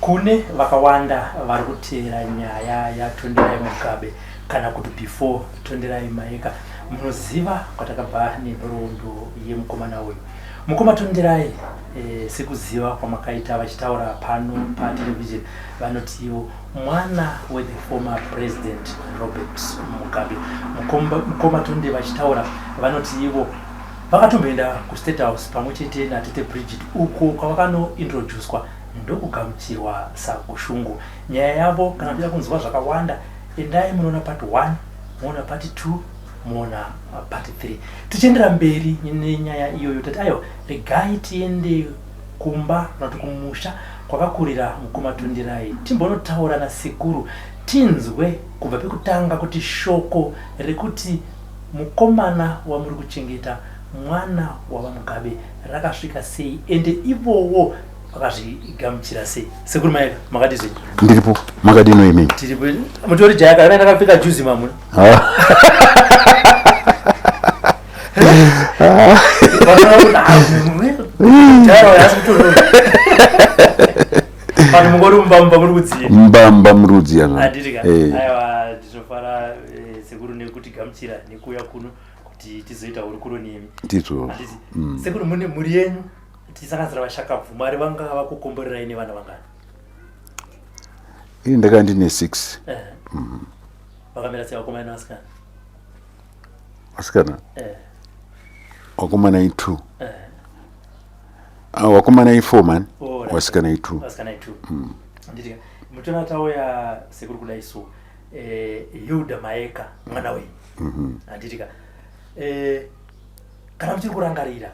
Kune vakawanda vari kuteera nyaya yaTonderai Mugabe kana kuti before Tonderai Maeka. Munoziva kwatakabva nenhoroondo yemukomana uyu. Mukoma Tonderai e, sekuziva kwamakaita vachitaura pano patelevision vanoti ivo mwana wethe former president Robert Mugabe. Mukoma Tonde vachitaura vanoti ivo vakatomboenda kuState House pamwe chete natete Bridget uko kwavakanointroducwa ndokugamuchirwa saGushungo. Nyaya yavo kana muchida kunzwa zvakawanda endai munoona part 1 moona part 2 moona part 3. Tichiendera mberi nenyaya iyoyo tati aiwa regai tiende kumba kana kuti kumusha kwakakurira mukoma Tonderai timbonotaura nasekuru tinzwe kubva pekutanga kuti shoko rekuti mukomana wamuri kuchengeta mwana waVaMugabe rakasvika sei ende ivowo vakazvigamuchira sei. Sekuru Maeka, makadii zvenyu? Ndiripo, makadino imimi? Tiripo. Mutori jaya kana ndakapfeka juzi mamuna. Vanhu mungori mumba mumba muri kudziya. Mumba mumba muri kudziya. Handiti ka. Eh. Aiwa ndinofara eh, sekuru nekutigamuchira nekuuya kuno kuti tizoita hurukuro nemi. Ndizvo. Handiti. Sekuru mune mhuri yenyu tichisanganisira vashakabvu Mwari vanga vakukomborerai nevana vangani? Ini ndakanga ndine 6. Eh. Vakamira sei vakomana nevasikana? Vasikana? Eh. Vakomana i2. Eh. Ah, vakomana i4 man. Oh, right. Vasikana i2. Vasikana i2. Handiti mutona tauya sekuru kudai so eh, Hilda Maeka mwana wenyu. Handiti ka. Eh, kana muchiri kurangarira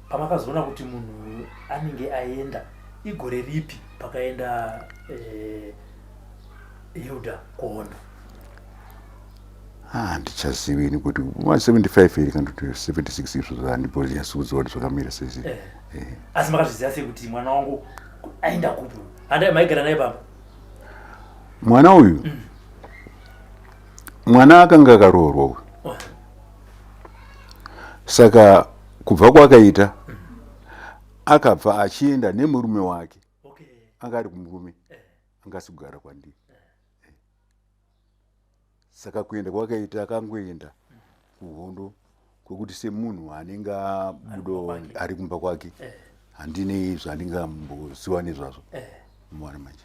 pamakazoona kuti munhu anenge aenda igore ripi pakaenda eh, Hilda kuhondo? Ah, handichazivi ini kuti ma 75 here kana kuti 76 izvozvo handibonyatsokuziva kuti zvakamira sei sei. Eh. Asi makazviziva sei kuti mwana wangu aenda kupi? Handai maigara naye pamba? Mwana uyu mwana akanga akaroorwa uyu. Oh. Saka kubva kwakaita akabva achienda nemurume wake. Okay. Anga ari kumurume. Anga asi kugara kwandiri. Saka kuenda kwakaita akangoenda kuhondo kwekuti semunhu anenge abudo ari kumba kwake handinei zvandingamboziva nezvazvo. Mwana manje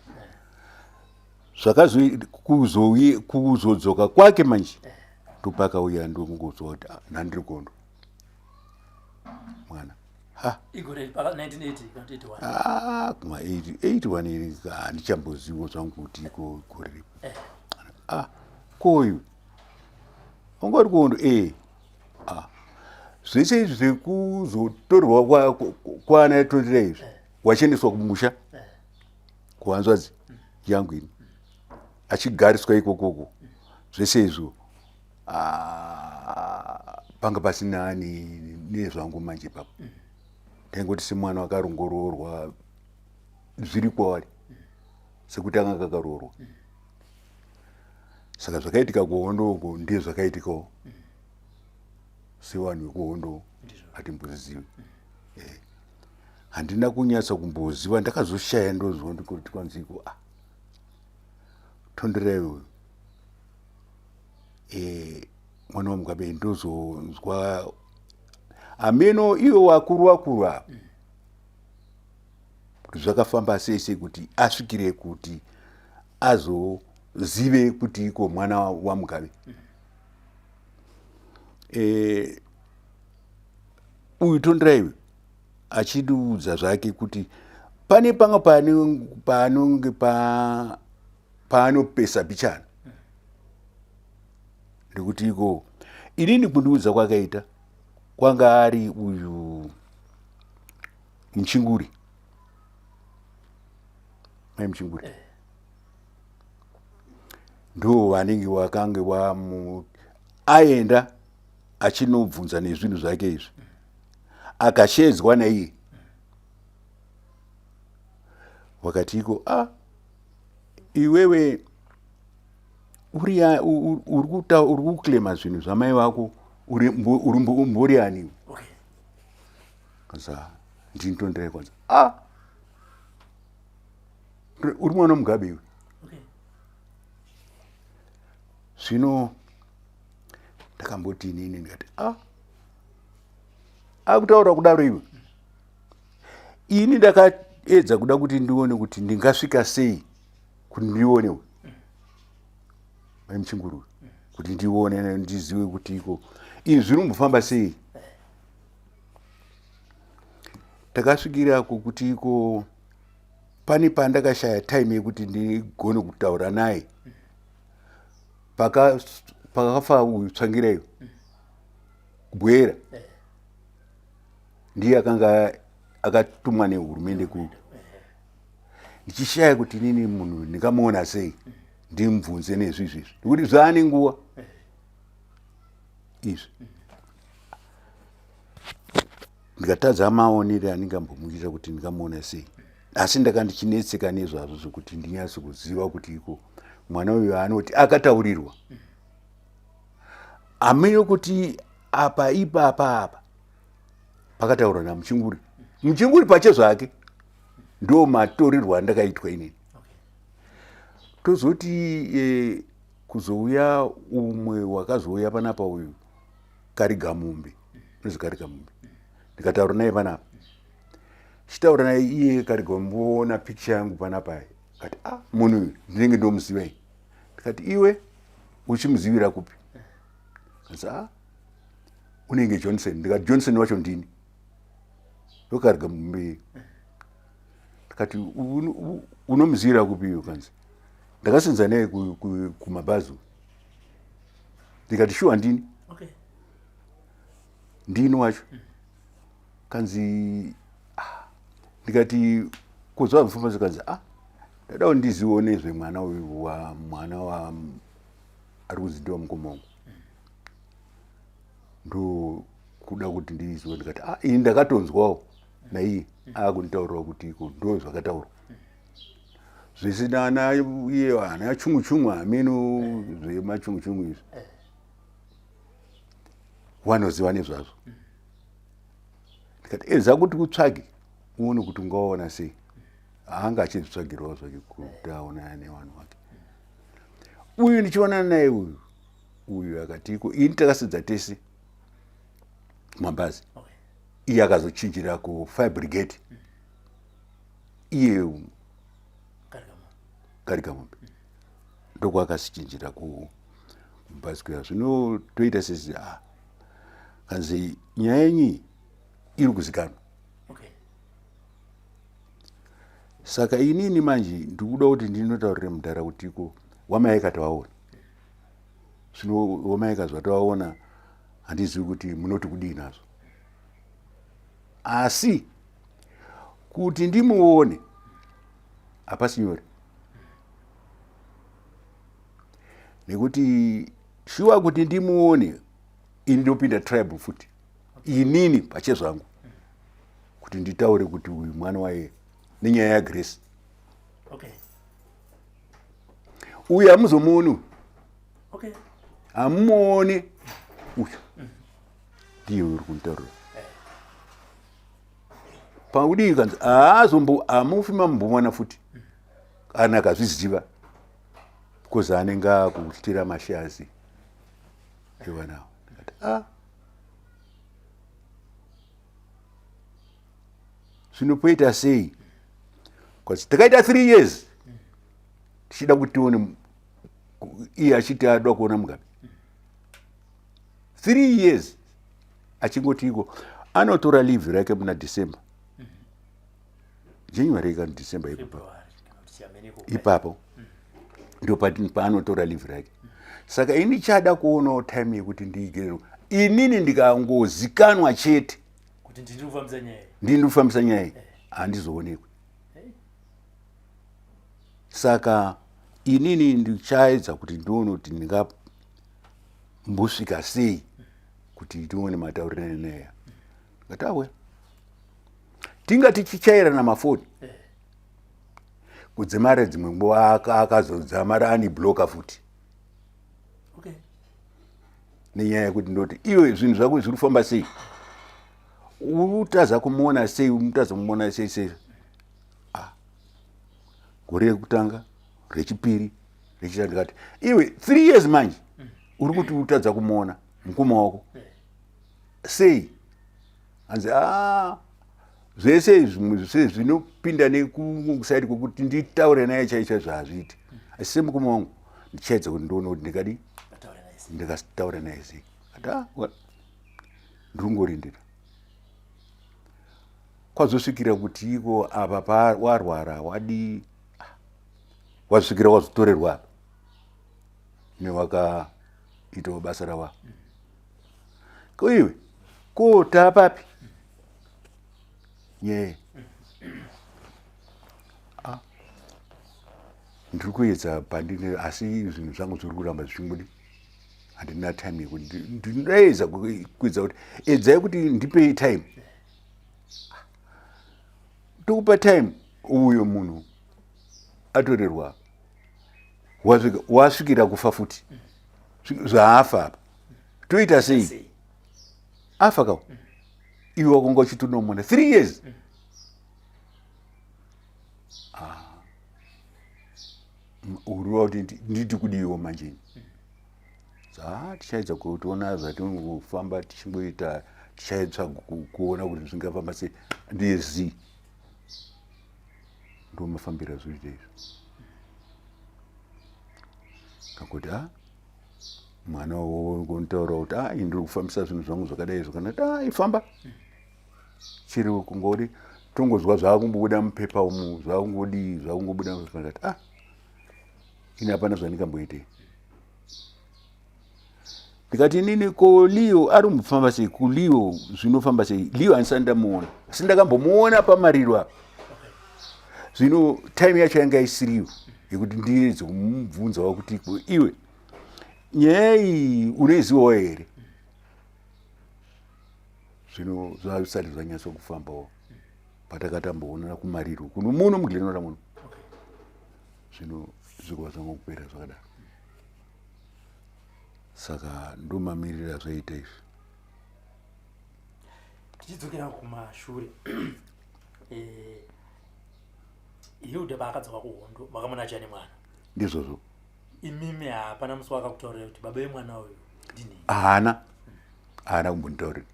zvakazokuzodzoka kwake manje ndopakauya ndongozwa kuti ah, ndandiri kuhondo mwana. Ha. Igore paka 1980 kana 81. Ah, kuma 81 iri handichambozivo zvangu kuti iko gore ripi. Ah, koyu wanga uri kuhondo eh. Ah. Zvese izvi zvekuzotorwa kwaana Tonderai izvi wachiendeswa kumusha kuhanzvadzi yangu ini achigariswa ikokoko zvese izvo ah, panga pasina nezvangu manje ipapo. Ndaingoti semwana wakarongororwa zviri kwaari sekuti anga kakaroorwa. Saka zvakaitika kuhondo uko ndiye zvakaitikawo sevanhu vekuhondo hatimbozivi. Handina kunyatsa kumboziva, ndakazoshaya ndozwa ndikuti kwanziko ah, Tonderai uyu mwana waMugabe ndozonzwa ameno ivo vakuru vakuru ava kuti zvakafamba sei sei kuti asvikire kuti azozive kuti iko mwana waMugabe. Uyu Tonderai uyu achidiudza zvake kuti pane pamwe paanonge paanopesa pichana ndikuti iko inini kundiudza kwakaita kwanga ari uyu Muchinguri, mai Muchinguri ndo vanenge vakange vamu aenda achinobvunza nezvinhu zvake izvi akashedzwa naiye wakati iko ah, iwewe uri kuklema zvinhu zvamai vako uri mbori ani? Kwanza ndini Tonderai kwanza ah, Uri mwana waMugabe iwe. Zvino ndakamboti inini ndikati a ah, akutaura kudaro iwe. Ini ndakaedza kuda kuti ndione kuti ndingasvika sei kuti ndione uyu mai Muchinguri, kuti ndione, ndizive kuti iko izvi zvinombofamba sei. Takasvikira kukuti iko pane pandakashaya time yekuti ndigone kutaura naye pakafa uyu Tsvangirai Bwera. Ndiye akanga akatumwa nehurumende ku ndichishaya kuti inini munhu ndingamuona sei, ndimubvunze nezvizvi izvi, nekuti zvaane nguva izvi. Ndikatadza maonere andingambomuita kuti ndingamuona sei, asi ndaka ndichinetseka nezvazvo zvekuti ndinyatso kuziva kuti iko mwana uyu anoti akataurirwa amene kuti apa ipapa apa pakataurwa naMuchinguri. Muchinguri pache zvake ndo matorirwo andakaitwa inini. Tozoti kuzouya umwe wakazouya panapa uyu Karigamumbe, unozi Karigamumbe, ndikataura naye panapa, chitaura naye iye Karigamumbe oona picture yangu panapa, kati ah, munhu uyu ndinenge ndomuziva iyi. Ndikati iwe uchimuzivira kupi? Kanzi ah, unenge Johnson. Ndikati Johnson wacho ndini ndoKarigamumbe. Ndikati unomuzivira kupi iwe? Kanzi ndakasenza naye kumabhazi. Ndikati shuwa ndini ndini wacho. Kanzi ah. Ndikati kuzwa mfumba, kanzi ah, ndadawo ndiziwo nezvemwana uyu wa mwana wa ari kuzi ndiwa mukoma wangu, ndo kuda kuti ndiziwe. Ndikati ah, ini ndakatonzwawo naiye akunditaurirawo kuti iko ndo zvakataurwa zvisina ana iye ana chungu chungu hameno zvemachungu chungu izvi wanoziva nezvazvo. Ndikati eza kuti utsvage uone kuti ungaona sei. Haanga achizvitsvagirawo zvake kuti aonana nevanhu vake. Uyu ndichionana naye uyu uyu akati iko ini takasedza tese kumabhazi. Iye akazochinjira kufire brigade, iye Karigamombe ndokwakasichinjira kumabhazi kuya. Zvino toita sesi ah, kanzi nyaya yenyu iri kuzikanwa. Saka inini manje ndikuda kuti ndinotaurire mudhara kuti iko wamaika tawaona. Zvino wamaika zvatawaona handizivi kuti munoti kudii nazvo, asi kuti ndimuone hapasi nyore, nekuti shuwa kuti ndimuone ini ndopinda tribe futi inini pachezvangu kuti nditaure kuti uyu mwana waye nenyaya yaGrace. Uyu hamuzomuoni uyu. Hamuoni uyu, ndiye uri kunitaurira pakudii. Kanzi haazombo hamufi mamubomwana futi kana akazviziva, because anenge akutira mashazi evanawo. Ndikati ah, zvino poita sei? Because takaita 3 years tichida kuti tione iye achiti ada kuona Mugabe. 3 years achingoti iko anotora leave rake muna December, January kana December ipapo. February, kana kuti chiameneko. Ipapo ndo paanotora leave rake. Saka ini chada kuonawo time yekuti ndiigere inini ndikangozikanwa chete kuti ndiri kufambisa nyaya iyi. Ndini kufambisa nyaya iyi, handizoonekwi. Saka inini ndichaedza kuti ndione kuti ndingambosvika sei kuti tione mataurirane naye. Ngati awe tinga tichichairana mafoni kudzimara dzimwe nguva akazodzamara anibloka futi nenyaya yekuti ndoti iwe zvinhu zvako zviri kufamba sei, utaza kumuona sei, utaza kumuona sei sei. Ah. Gore rekutanga, rechipiri, rechitatu, ndikati iwe 3 years manje uri kuti utadza kumuona mukoma wako sei? Hanzi a zvese zvimwe zvese zvinopinda nekusaidi kwekuti nditaure naye chaicho zvazviiti, asi semukoma wangu ndichaedza kuti ndione kuti ndikadi ndikataura naye sei. Ati ah, ndiri kwazosvikira kuti iko apa warwara wadii, wazosvikira wazotorerwa apa newakaitawo basa rawa ko iwe ko taapapi nyee. Ah, ndiri kuedza pandine, asi zvinhu zvangu zviri kuramba zvichingodi, handina time yekuti ndinoedza kuedza kuti edzai kuti ndipei time. Tokupa time, uyo munhu atorerwa, wasvikira kufa futi, zvaafa apa toita sei? Afa kawo, iwe wakonga uchitonomona 3 years. Ah. Uriwa kuti nditi kudiwo manje? Ah, tichaedza kutiona zvatinofamba tichingoita, tichaedza kuona kuti zvingafamba sei. Ndiye z ndo mafambiro azvoita izvo. Kakuti a mwana wokuntaura kuti a ndiri kufambisa zvinhu zvangu zvakadai izvo, kana kuti a ifamba chiri kungori tongozwa zvaakumbobuda mupepa umu, zvakungodii, zvakungobuda mupepa. Ndati ah, ini hapana zvandingamboitei. Ndikati inini ko Leo ari kumbofamba sei? Kuleo zvinofamba sei? Leo handisati ndamuona, asi ndakambomuona pamariro apa. Zvino time yacho yanga isiriyo yekuti ndiedze kumubvunzawo kuti iwe nyaya iyi unoizivawo here. Zvino zvazvisati zvanyatso kufambawo patakatamboonana kumariro kuno muno muGlen Norah muno. Zvino zvikova zvangokupera zvakadaro. Saka ndomamirira zvaita izvi. Tichidzokera kumashure, Hilda paakadzoka kuhondo makamuna achia nemwana? Ndizvozvo. Imimi hapana musi wakakutaurira kuti baba vemwana uyu ndini? Haana, haana kumbonditaurira.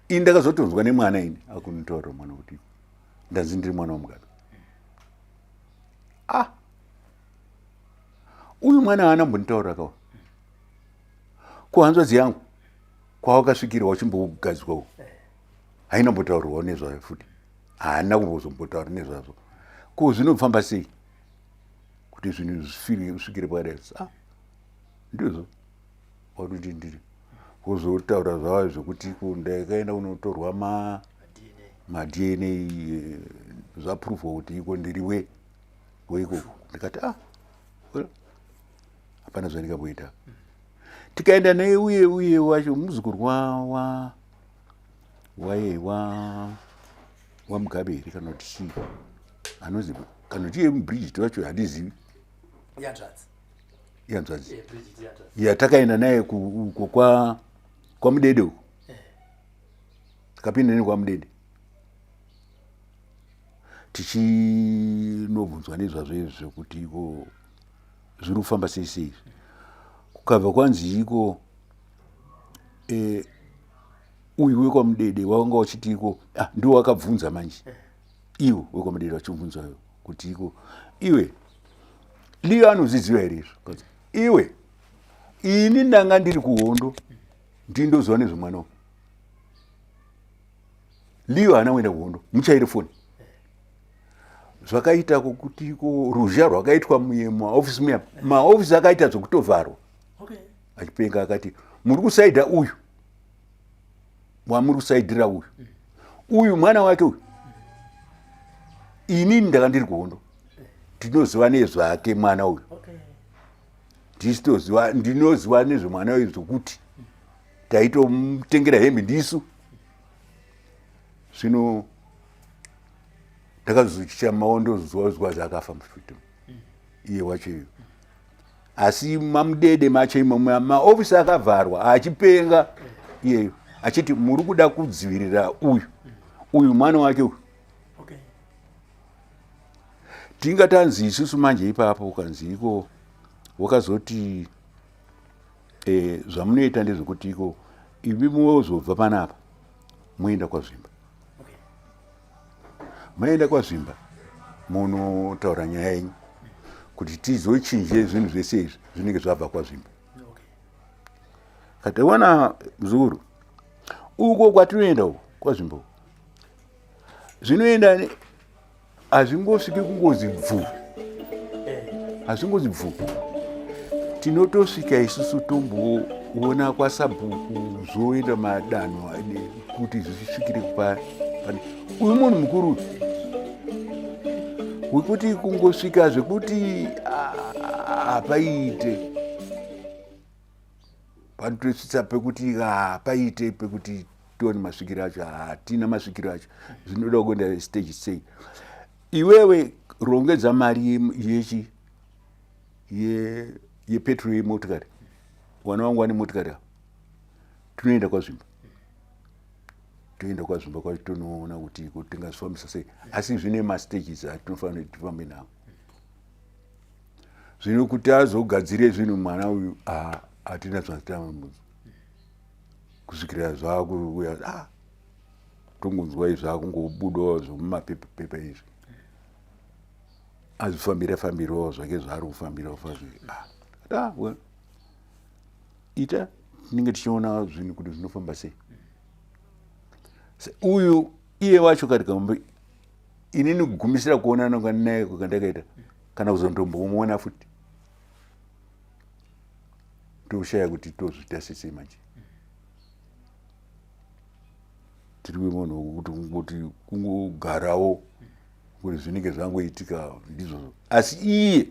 Ini ndakazotonzwa nemwana ini akunditaurira mwana kuti ndanzi ndiri mwana waMugabe. Ah, uyu mwana haana kumbonditaurira kawa. Kuhanzvadzi yangu kwawakasvikirwa uchimbogadzwa uku haina kumbotaurwawo nezvayo futi, haana kumbozombotaura nezvazvo. Ko zvinofamba sei kuti zvinhu zvisvikire pakadai? Ah, ndizvo wakuti ndiri wozotaura zvavo zvekuti ko ndakaenda kunotorwa maDNA, zvapruvwa kuti iko ndiri we weikoko. Ndikati ah, well, hapana zvandingamboita. Tikaenda naye uye uye wacho muzukuru wa wa waye wa waMugabe here kana kuti chii anonzi, kana kuti iye Bridget wacho, handizivi. Ihanzvadzi yatakaenda naye uko kwaMudede uko, takapinda nekwaMudede tichinobvunzwa nezvazvo izvi zvekuti iko zviri kufamba sei sei. Kukabva kwanzi iko uyu wekwaMudede wanga uchiti iko, ah, ndiwo wakabvunza manje iwo wekwaMudede wachibvunza kuti iko iwe Leo anozviziva here izvo? Iwe ini ndanga ndiri kuhondo, ndindoziva nezvemwana uyu. Leo haana kuenda kuhondo, muchaire foni. Zvakaita kokuti ko ruzha rwakaitwa mumaofisi muya, maofisi akaita zvekutovharwa. Achipenga akati muri kusaidha uyu wamuri kusaidhira uyu, uyu mwana wake uyu, inini ndanga ndiri kuhondo, ndinoziva nezvake mwana uyu. Ndisitoziva, ndinoziva nezvemwana uyu zvokuti taitomutengera hembe ndisu. Zvino ndakazochamawo ndozozwa zvaakafa mufuti iye wacho iyo, asi maMudede macho imomo maofisi akavharwa achipenga iyeyo achiti muri kuda kudzivirira uyu, uyu mwana wake uyu. Tingatanzi isusu manje ipapo ukanzi iko wakazoti e, zvamunoita ndezvekuti iko imi mozobva panapa moenda kwazvimba okay. Maenda kwazvimba munotaura nyaya yenyu kuti tizochinje zvinhu zvese izvi zvinenge zvabva kwazvimba okay. Katawana mzukuru uko kwatinoenda uko kwazvimba uko zvinoenda hazvingosviki kungozi bvu hazvingozi bvu tinotosvika isusu tomboona kwasabhuku zvoenda madanho kuti zvisvikire kupa pane uyu munhu mukuru wekuti kungosvika zvekuti hapaite panotosvitsa pekuti hapaite pekuti tione masvikiro acho hatina masvikiro acho zvinoda kuenda stage sei iwewe rongedza mari yechi yepetrol yemotikari wana wangu wane motikari avo tinoenda kwazvimba toenda kwazvimba kwacho tonoona kuti tingazvifambisa sei asi zvine mastages atinofanira kuti tifambe nawo zvino kuti azogadzire zvinhu mwana uyu hatina zvatamamudzi kusvikira zvakuuya ah, tongonzwa izvi zvakungobudawo zvomumapepa izvi azvifambira fambirawo zvake zvaari kufambirawo fazvi ah, ah, ita tinenge tichiona zvinhu kuti zvinofamba sei uyu iye wacho kati kambe inini kugumisira kuonana naye kwandakaita kana kuzondombomuona futi toshaya kuti tozviita sese manje tiri kumunhu kuti kungoti kungogarawo kuti zvinenge zvangoitika ndizvozvo asi iye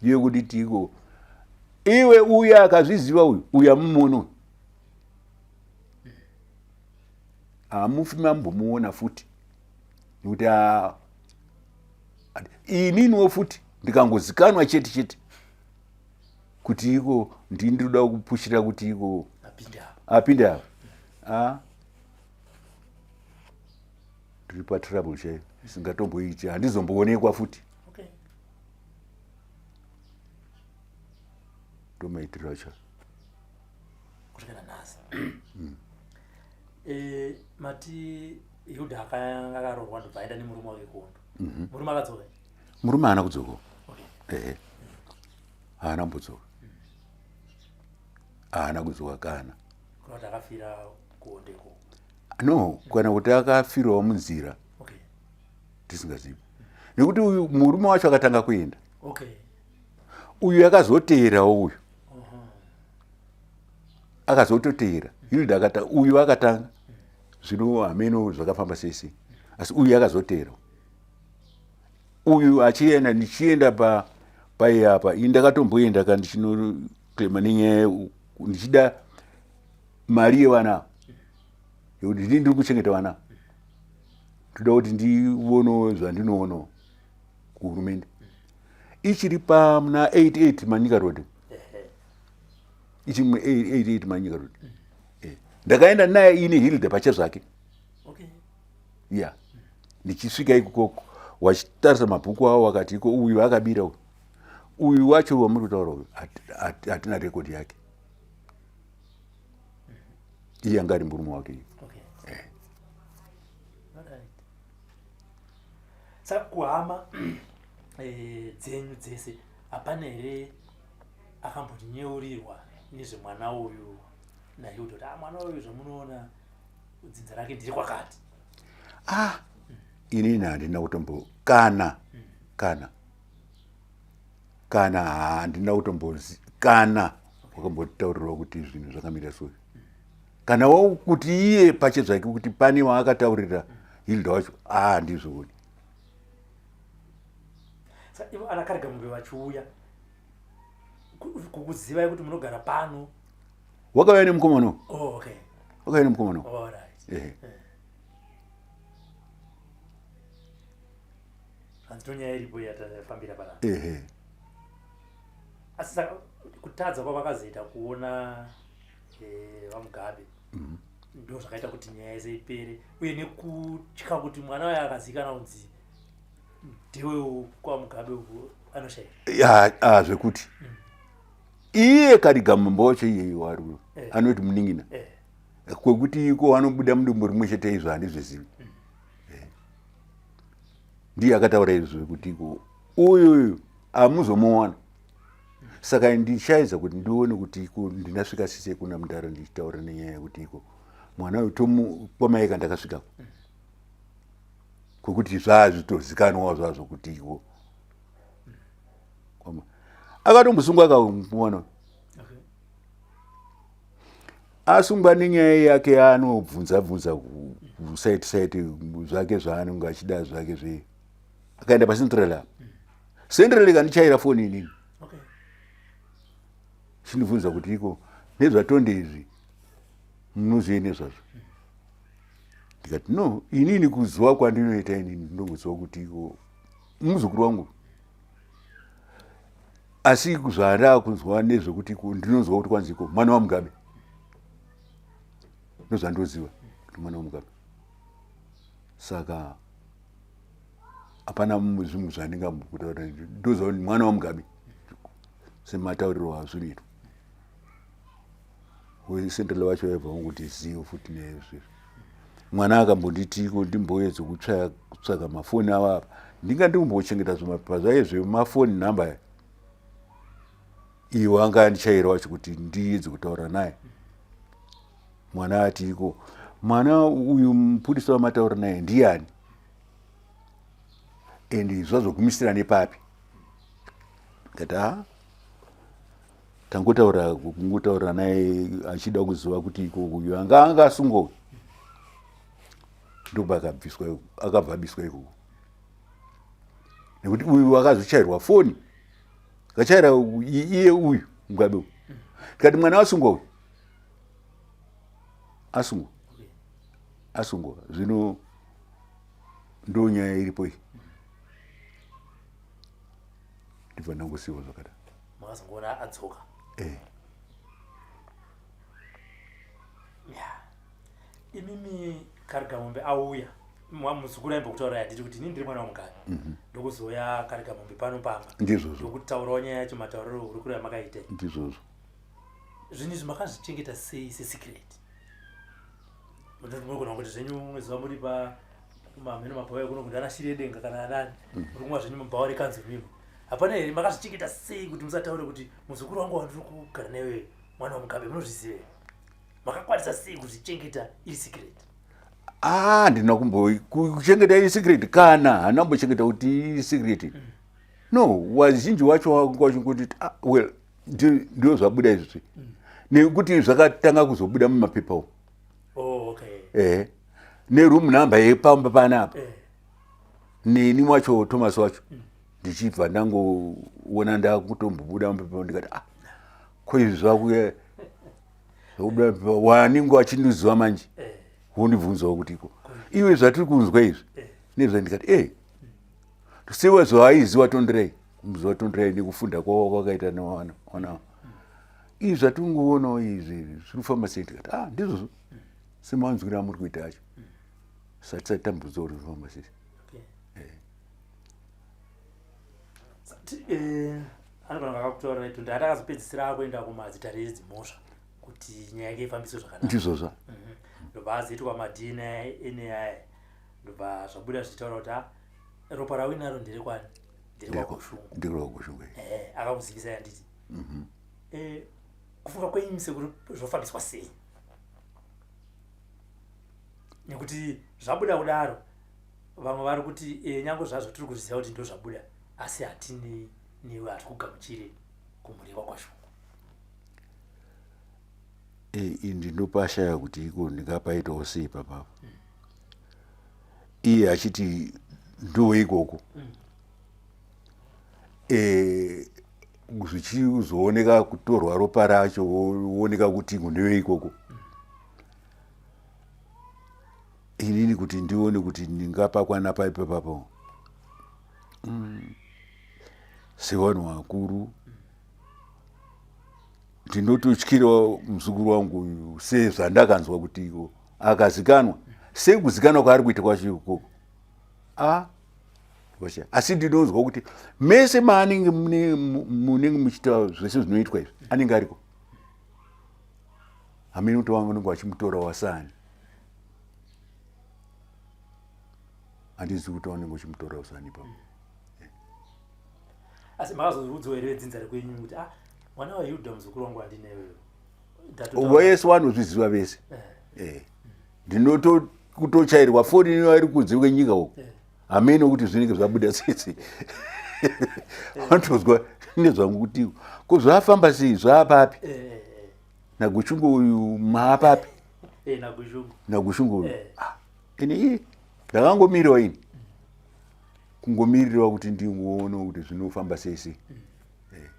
ndiye kuti tiko iwe uya akazviziva uyu uyu amumuona uyu hamufi mambomuona futi nekuti ininiwo futi ndikangozikanwa chete chete kuti iko ndini ndinoda kupushira kuti iko apinde apa a ndiri patrouble chaiyo isingatomboiti handizomboonekwa futi ndomaitiro acho kusvikira nhasi mm. e, mati yuda akanga akaroorwa ndobva aenda nemurume wake kuhondo mhm. murume akadzoka murume haana kudzoka ehe haana kumbodzoka haana kudzoka kana no kana kuti akafirawo munzira tisingazivi nekuti uyu murume wacho akatanga kuenda uyu akazoteerawo uyu akazototeera hilda akata uyu akatanga zvino hameno zvakafamba sei sei asi uyu akazoteera uyu achienda ndichienda pa pai apa ini ndakatomboenda ka ndichinoclaima nenyaya ndichida mari yevana yekuti ndini ndiri kuchengeta vana ndoda kuti ndionewo zvandinoonawo kuhurumende ichiri pamuna 88 manyika road ichiri 88 manyika road eh, ndakaenda naye ini hilda pachezvake ya ndichisvika ikoko wachitarisa mabhuku awo wakati iko uyu akabira uyu uyu wacho wamuri kutaura uyu hatina rekodi yake iye anga ari murume wake iyo eh. Saka kuhama eh, dzenyu dzese hapana here akambonyeurirwa nezvemwana uyu naHilda kuti ah, mwana uyu zvamunoona dzinza rake ndiri kwakati? Ah, inini handina kutombo kana mm. kana kana handina kutombozi kana wakambotaurirwa kuti zvinhu zvakamira so kana kuti iye pache zvake kuti pane waakataurira hilda wacho a handizvooni ivo ana karigamombe vachiuya kukuzivai kuti munogara pano wakauya nemukomana oh, okay. wakauya nemukomana oh, right. eh. Hanzi tonyaya iripo yatafambira panapa. Ehe. Asi saka kutadza kwavakazoita kuona eh, vaMugabe mm -hmm. ndo zvakaita kuti nyaya yese ipere uye nekutya kuti mwana waye akazivikanwa kunzi Ndiwe kwaMugabe uku anoshaya. Ah, zvekuti iye Karigamombe wacho iyeyi wari uyo anoti munin'ina kwekuti iko anobuda mudumbu rimwe chete izvo handizvizivi. Ndiye akataura izvo zvekuti iko uyu uyu hamuzomuwana. Saka ndichaedza kuti ndione kuti iko ndinasvika sise kuna mudhara ndichitaura nenyaya yekuti iko mwana uyu tomu kwamaika ndakasvikako kwekuti zvazvitozikanwawo zvazvo kuti iko akatombosungwa kamuwana asungwa nenyaya yake yaanobvunza bvunza kusaiti saiti zvake zvaanenge achida zvake zve akaenda pacentral apa. Central ikandichaira foni inini chindibvunza kuti iko nezvatonde izvi munozivei nezvazvo. Ndikati no, inini kuziva kwandinoita inini ndinongoziva kuti iko muzukuru wangu, asi zvandaa kunzwa nezvekuti ndinonzwa kuti kwanzi iko mwana waMugabe, ndozvandoziva kuti mwana waMugabe. Saka hapana zvimwe zvandingambotaura, ndoziva kuti mwana waMugabe sematauriro azvinoitwa. Wecentral wacho waibva wanguti zivo futi nezvizvo. Mwana akambonditi ko ndimboedze kutsvaga mafoni avo apa, ndinga ndimbochengeta zvimapepa zvake zvemafoni namba iwo anga andichaira wacho kuti ndiedze kutaura naye. Mwana ati iko mwana uyu mupurisa wamataura naye ndiyani and zvazogumisira nepapi? Ndikati ha, tangotaura kungotaura naye achida kuziva kuti iko uyu anga asungwa uyu, ndopa akabviswa, akabva abiswa ikoko nekuti uyu akazochairwa foni akachaira iye uyu Mugabe uyu. Tikati mwana asungwa uyu, asungwa asungwa. Zvino ndo nyaya iripo iyi, ndibva ndangosiiwa zvakadaro. Makazongoona adzoka? Eh. Ya, imimi Karigamombe auya, muzukuru aimbokutaura handiti kuti inini ndiri mwana waMugabe, ndokuzouya Karigamombe pano pamba? Ndizvozvo. Ndokutaurawo nyaya yacho matauriro hurukuro yamakaita? Ndizvozvo. Zvinhu izvi makazvichengeta sei sesecret? Munogona kuti zvenyu umwe zuva muri pa mamheno mabhawa ekuno kuti ana shiri yedenga kana anani, muri kumwa zvenyu mubhawa rekanzuru imo, hapana here? Makazvichengeta sei kuti musataure kuti muzukuru wangu wandiri kugara newe mwana waMugabe? Munozviziva here? Makakwanisa sei kuzvichengeta iri secret? Ah, handina kumbo kuchengeta iri secret, kana handina kumbochengeta kuti iri secret. No, wazhinji wacho wanga wachingoti ah, well, ndio zvabuda izvi nekuti zvakatanga kuzobuda mumapepa umu. Oh, okay. Ehe, neroom number yepamba panapa. Neni wacho Thomas wacho ndichibva ndangoona ndakutombobuda mupepa, ndikati ah, ko izvi zvakuya zvakubuda mupepa, wanenge wachindiziva manje wondibvunzawo kuti iko iwe zvatiri kunzwa izvi nezva. Ndikati e sewe zvaaiziva Tonderai, kumuziva Tonderai nekufunda kwavo kwakaita newana wana izvi zvatingoonawo izvi zviri kufamba sei? Ndikati ah, ndizvozvo semanzwiro amuri kuita acho, sati sati tambudza kuti zvifamba sei. Anogona kakakutaurira ito ndati akazopedzisira akuenda kumadzitare edzimhosva kuti nyaya yake ifambiswe zvakanaka? Ndizvozvo. Ndobva azoitwa maDNA aya, ndobva zvabuda zvichitaura kuti ah, ropa rawinaro nderekwani? NderekwaGushungo. NderekwaGushungo. Akakuzivisai handiti? Kufunga kwenyu sekuri zvofambiswa sei? Nekuti zvabuda kudaro, vamwe vari kuti nyange zvazvo tiri kuzviziva kuti ndo zvabuda, asi hatini newe, hatikugamuchire kumhuri yekwaGushungo. Ndinopashaya kuti iko ndingapaitawo sei papapo, iye achiti ndowe ikoko, zvichizooneka kutorwa ropa racho wooneka kuti ndewe ikoko. Inini kuti ndione kuti ndingapakwana paipo papo, sevanhu vakuru ndinototyirawo muzukuru wangu uyu, sezvandakanzwa kuti iko akazikanwa, sekuzikanwa kwaari kuita kwacho ikoko a. Asi ndinonzwa kuti mese maanenge munenge muchiita zvese zvinoitwa izvi anenge ariko. Hamene kuti vanenge vachimutora wasani. Handizivi kuti vanenge vachimutora wasani ipapo. Asi makazoudzwa here vedzinza rekwenyu kuti ah mwana waHilda muzukuru wangu andineweyo? Vese vanozviziva vese. Eh. eh. Ndinotokutochairwa foni ino iri kunze kwenyika uko. Eh. Hamene kuti zvinenge zvabuda tsitsi. Vanotozwa nezvangu kuti ko zvafamba sei zvapapi? Eh. Naguchungu uyu maapapi? Eh, naguchungu. Naguchungu uyu. Ah, ini ndakangomirwa ini. Kungomirira kuti ndingoona kuti zvinofamba sei sei. Eh.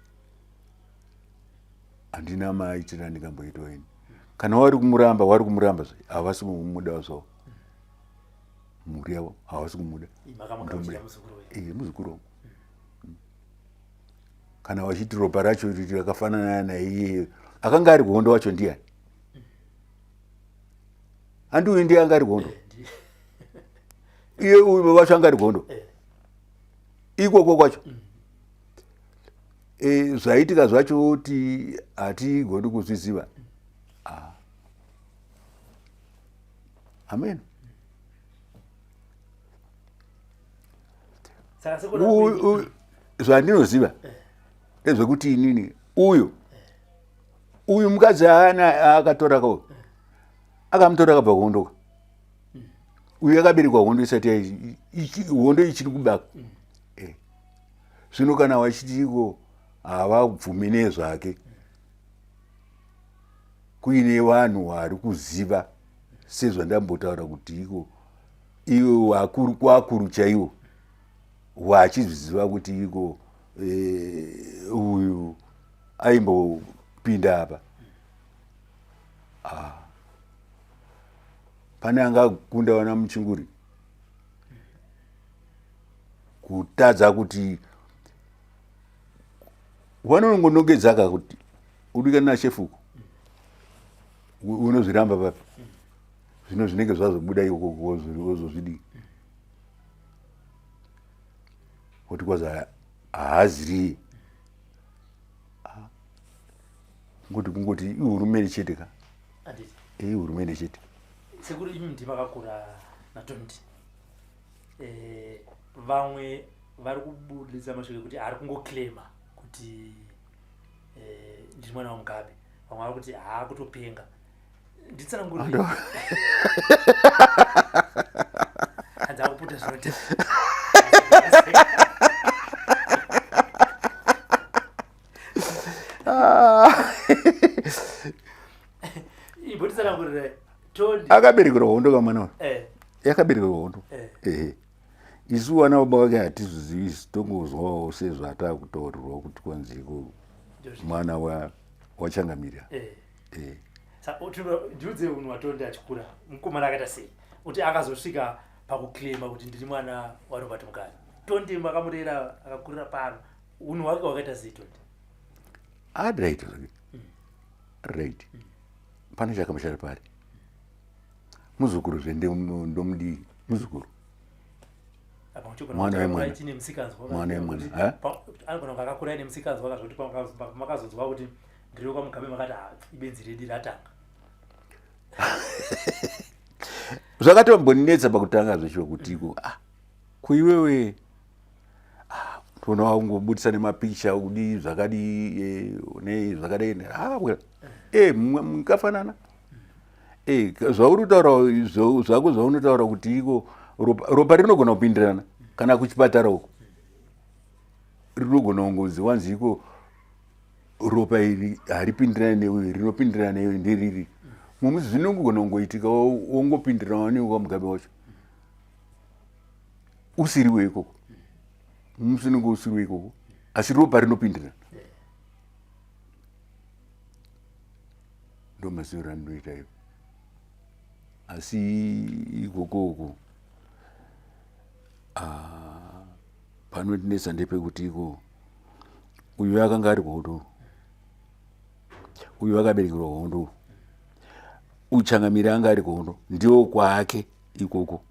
Handina maitiro andingamboitwa ini. Kana wari kumuramba, wari kumuramba zve, havasi kumuda zvavo. Mhuri yavo havasi kumuda. Eh, muzukuru wangu. Kana vachiti ropa racho rakafanana naiye akanga ari kuhondo wacho ndiyani? Handi uyu ndiye anga ari kuhondo. Iye uyu wacho anga ari kuhondo. Ikoko kwacho. E, zvaitika zvacho kuti hatigoni kuzviziva. Ah. Amen. Zvandinoziva ndezvekuti inini uyu uyu mukadzi aana akatora ka akamutora akabva kuhondo ka uyu akaberekwa hondo isati hondo ichiri kubaka. Zvino kana vachitiko havabvumi nezvake kuine vanhu vari kuziva sezvandambotaura kuti iko ivo vakuru kwakuru chaivo vachizviziva kuti iko uyu aimbopinda apa. Ah. Pane angakunda vana Muchinguri kutadza kuti vanongonongedza ka kuti udikana nashefuku unozviramba papi zvino zvinenge zvazobuda ikoko wozozvidii kuti kwazi haaziriye ngoti kungoti ihurumende chete ka ihurumende chete. Sekuru imi ndimi makakura na20 vamwe vari kubudisa mashoko ekuti ari kungoclaima kuti ndiri mwana waMugabe, vamwe vari kuti haakutopenga. Nditsanangurire. Hanzi akuputa zvinoti imbotitsanangurire Tony. Akaberekerwa hondo kamwana uyu. Yakaberekerwa hondo. Ehe. Isu vana baba vake hatizvizivi, tongozwawo sezvatakutaurirwa kuti kwanzi iko mwana wachangamira. Ndiudze unhu waTondi achikura, mukomana akaita sei kuti akazosvika pakuclaima kuti ndiri mwana waRobert Mugabe? Tondi makamurera akakurira pano, unhu hwake hwakaita sei Tondi? Right, right. Pane chakamushata pari muzukuru zve ndomudii muzukuru mwana wemwana mwana wemwana anogona kunge akakura aine musikanzwa akazoti makazonzwa kuti ndiri kwaMugabe makati ibenzi redi ratanga. Zvakatombonetsa pakutanga zvechiwa kuti iko kuiwewe toona wangobudisa nemapicha kudii zvakadii nei zvakadai mungafanana zvauri kutaura zvako zvaunotaura kuti iko ropa rinogona kupindirana kana kuchipatara uko rinogona kungonzi wanzi iko ropa iri haripindirani neuyu rinopindirana neuyu nderiri mumwe zvinongogona kungoitika wongopindirana newaMugabe wacho usiriwe ikoko musi unenge usiriwe ikoko asi ropa rinopindirana ndo maziviro andinoita ivo asi ikoko uko panondinetsa ndepekuti iko uyu akanga ari kuhondo uyu akaberekerwa hondo uchangamiri anga ari kuhondo ndio kwake ikoko.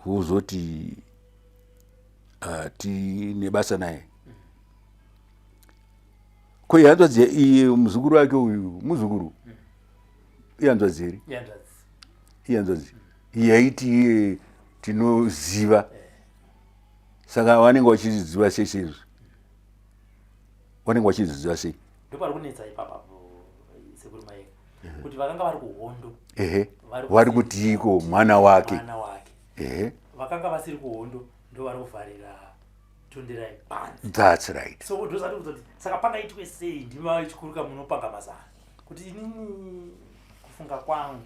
Wozoti tine basa naye. Ko ihanzvadzi iye muzukuru wake uyu muzukuru ihanzvadzi here? Ihanzvadzi yaiti iye tinoziva, saka vanenge vachiziva sei seizvi? Vanenge vachiziva sei? Ndopari kunetsa ipapa, sekuru Maeka, kuti vakanga vari kuhondo. Ehe, vari kutiiko mwana wake? Ehe, vakanga vasiri kuhondo ndo vari kuvharira Tonderai panze. That's right. So ndozvati kuzoti saka pangaitwe sei? Ndima chikuruka munopanga mazano kuti inini kufunga kwangu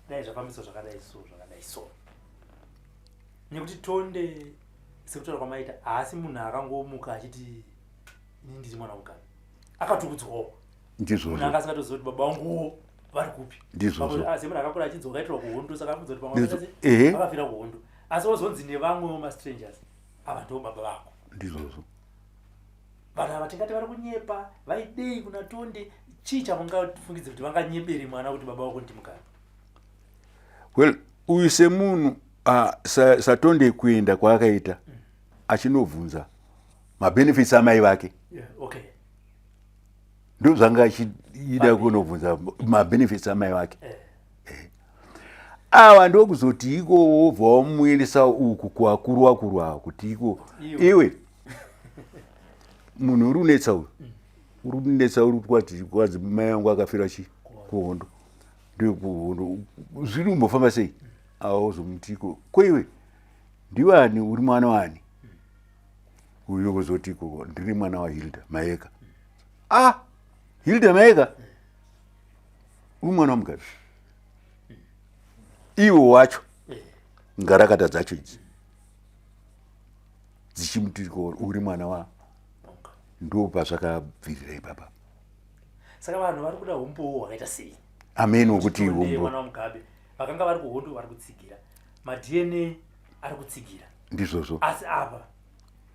dai zvafambiswa zvakadai so, zvakadai so, nekuti Tonde, sekutaura kwamaita, haasi munhu akangomuka achiti ini ndiri mwana waMugabe. Akatukudzwawo. Ndizvozvo. Munhu anga asingatoziva kuti baba vanguwo vari kupi. Ndizvozvo. Asi munhu akakura achinzi wakaitirwa kuhondo, saka akubvunza kuti pamwe vakafira kuhondo, asi wozonzi nevamwewo mastrangers, ava ndo baba vako. Ndizvozvo. Vanhu ava tingati vari kunyepa, vaidei kuna Tonde? Chii chamungafungidze kuti vanganyebere mwana kuti baba vako ndiMugabe? Well, uyu semunhu saTonde kuenda kwaakaita achinobvunza mabenefits amai vake. Yeah, okay. Ndo zvanga achida kunobvunza mabenefits amai vake. Eh. Ava ndokuzoti iko wobva wamuendesa uku kuakuru akuru ava kuti iko iwe munhu uri unetsa uyu, uri kunetsa, uri kwati kwanzi mai vangu akafira chi kuhondo, ndekuhondo, zviri kumbofamba sei? Ava wozomuti iko koiwe ndiwani, uri mwana wani? Uyo kuzoti iko ndiri mwana waHilda Maeka. Ah, Hilda Maeka, uri mwana waMugabe iwo wacho. Ngarakata dzacho idzi dzichimuti uri mwana wa ndo pazvakabvirira ipapa. Saka vanhu vari kuda umbowo hwakaita sei? Ameni wekuti mwana waMugabe, vakanga vari kuhondo vari kutsigira, maDNA ari kutsigira. Ndizvozvo. Asi apa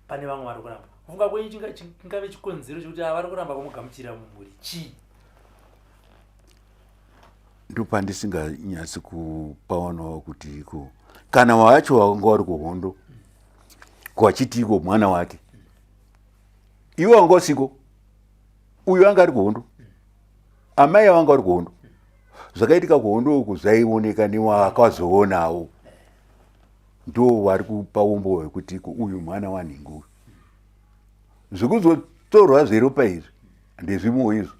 pane vamwe vari kuramba. Kufunga kwenyu, chingave chikonzero chekuti ava vari kuramba kumugamuchira mumhuri chii? Ndopandisinganyatsi kupaonawo kuti iko kana wacho wanga wari kuhondo kwachiti iko mwana wake, iwe wanga usiko, uyu anga ari kuhondo, amai vanga vari kuhondo, zvakaitika kuhondo uku zvaioneka newakazoonawo, ndo vari kupa umbo hwekuti iko uyu mwana wanhingi uyu. Zvekuzotorwa zveropa izvi ndezvimwewo izvo.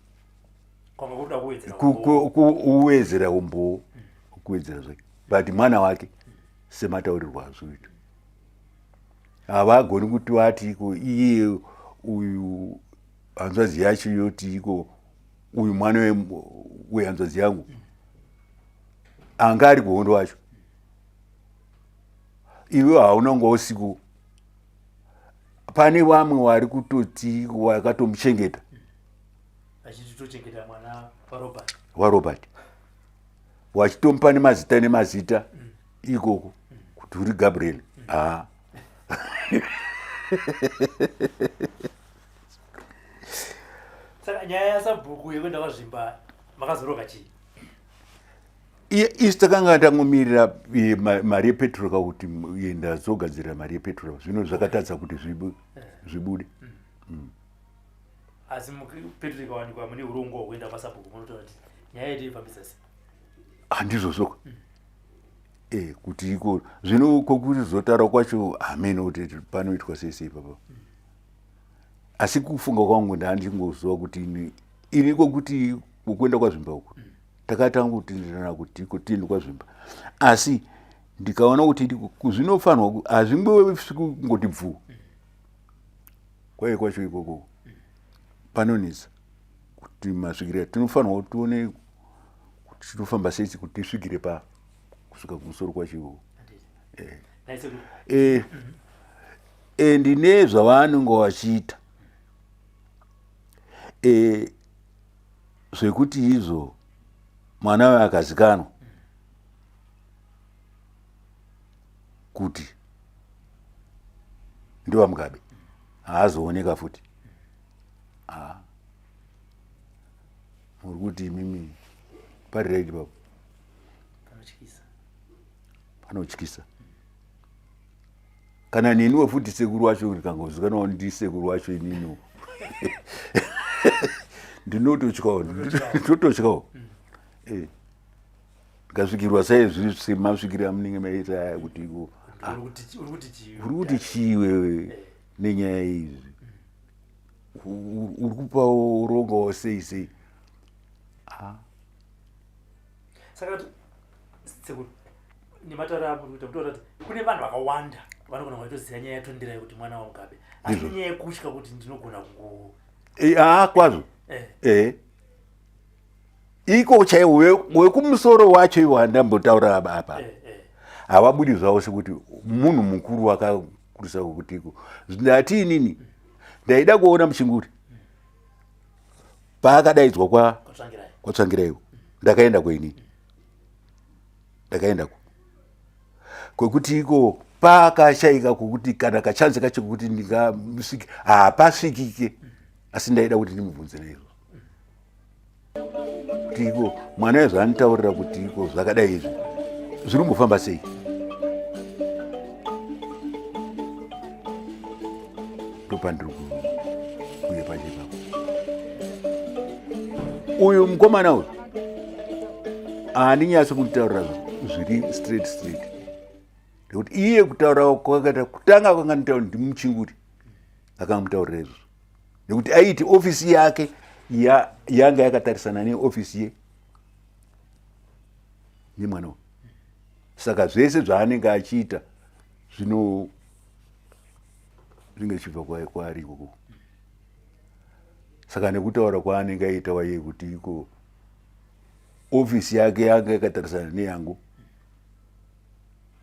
Kuwedzera umbowo, kuwedzera zvake, but mwana wake semataurirwo azvoita havagoni kuti vati iko iye uyu hanzvadzi yacho yoti iko uyu mwana wehanzvadzi yangu anga ari kuhondo wacho, iwe hauna kunga usiku. Pane vamwe vari kutoti vakatomuchengeta. Vachitochengeta mwana waRobert. WaRobert, wachitomupa nemazita nemazita ikoko kuti uri Gabriel. Haa. Saka nyaya yasabhuku yekuenda kwaZvimba makazoroka chii? Isu takanga tangomirira mari yepetrol kakuti ndazogadzirira mari yepetrol, zvino zvakatadza kuti zvibude. Asi petrol ikawanikwa, mune urongwa hwekuenda kwasabhuku, munotaura kuti nyaya yedu ifambisa sei? Handizvozvo kuti iko zvino kokuzotaura kwacho hameno kuti panoitwa sei sei papa. Asi kufunga kwangu ndandingoziva kuti ini kokuti kuenda kwaZvimba uku takatanga kutenderana kuti iko tiende kwaZvimba, asi ndikaona kuti zvinofanirwa hazvingovi kungoti bvuu kwaive kwacho ikoko panonetsa kuti masvikire tinofanirwa kuti tione kuti tinofamba sei kuti tisvikire pa kusvika kumusoro kwacho ikoko. And nezvavanenge vachiita zvekuti izvo mwana uyo akazikanwa kuti ndiwaMugabe haazooneka futi. Ah. Muri kuti imimi pari right papo? Panotyisa. Panotyisa. Kana neniwo futi sekuru wacho ndikangozikanwawo ndisekuru wacho ininiwo ndinototyawo, ndinototyawo. Eh. Ndikasvikirwa saizvi semasvikiro amunenge maita aya kuti iko ah, uri kuti chii iwewe eh. nenyaya izvi uri kupawo urongawo sei sei. Ah. Saka sekuru, nematauro amuri kuita mutoona kuti kune vanhu vakawanda vanogona kutoziva nyaya yaTonderai kuti mwana waMugabe, asi nyaya yekutya kuti ndinogona kungo aa kwazvo eh. Iko chaiwo wekumusoro wacho iwo handambotaura apa eh, eh. Havabudi zvavo sekuti munhu mukuru wakakurisa kutiko. Ndati inini ndaida kuona Muchinguri paakadaidzwa kwa kwaTsvangiraiwo, ndakaenda kweinini, ndakaendako kwekuti iko paakashaika kwekuti kana kachanzi kacho kwekuti ndingasvike hapasvikike, asi ndaida kuti ndimubvunze neizvo kuti iko mwana wezvo anitaurira kuti iko zvakadai izvi zviri kumbofamba sei. Ndopandiri kuuye pacho ipapo. Uyu mukomana uyu handinyatso kunditaurira zviri straight straight, nekuti iye kutaura kwakaita kutanga kwanga nditaura ndimuchinguri akamutaurira izvozvo, nekuti aiti ofisi yake yanga yakatarisana neofisi ye nemwana uyu, saka zvese zvaanenge achiita zvino zvinge zvichibva kwaari ikoko. Saka nekutaura kwaanenge aita waye kuti iko ofisi yake yanga yakatarisana neyangu,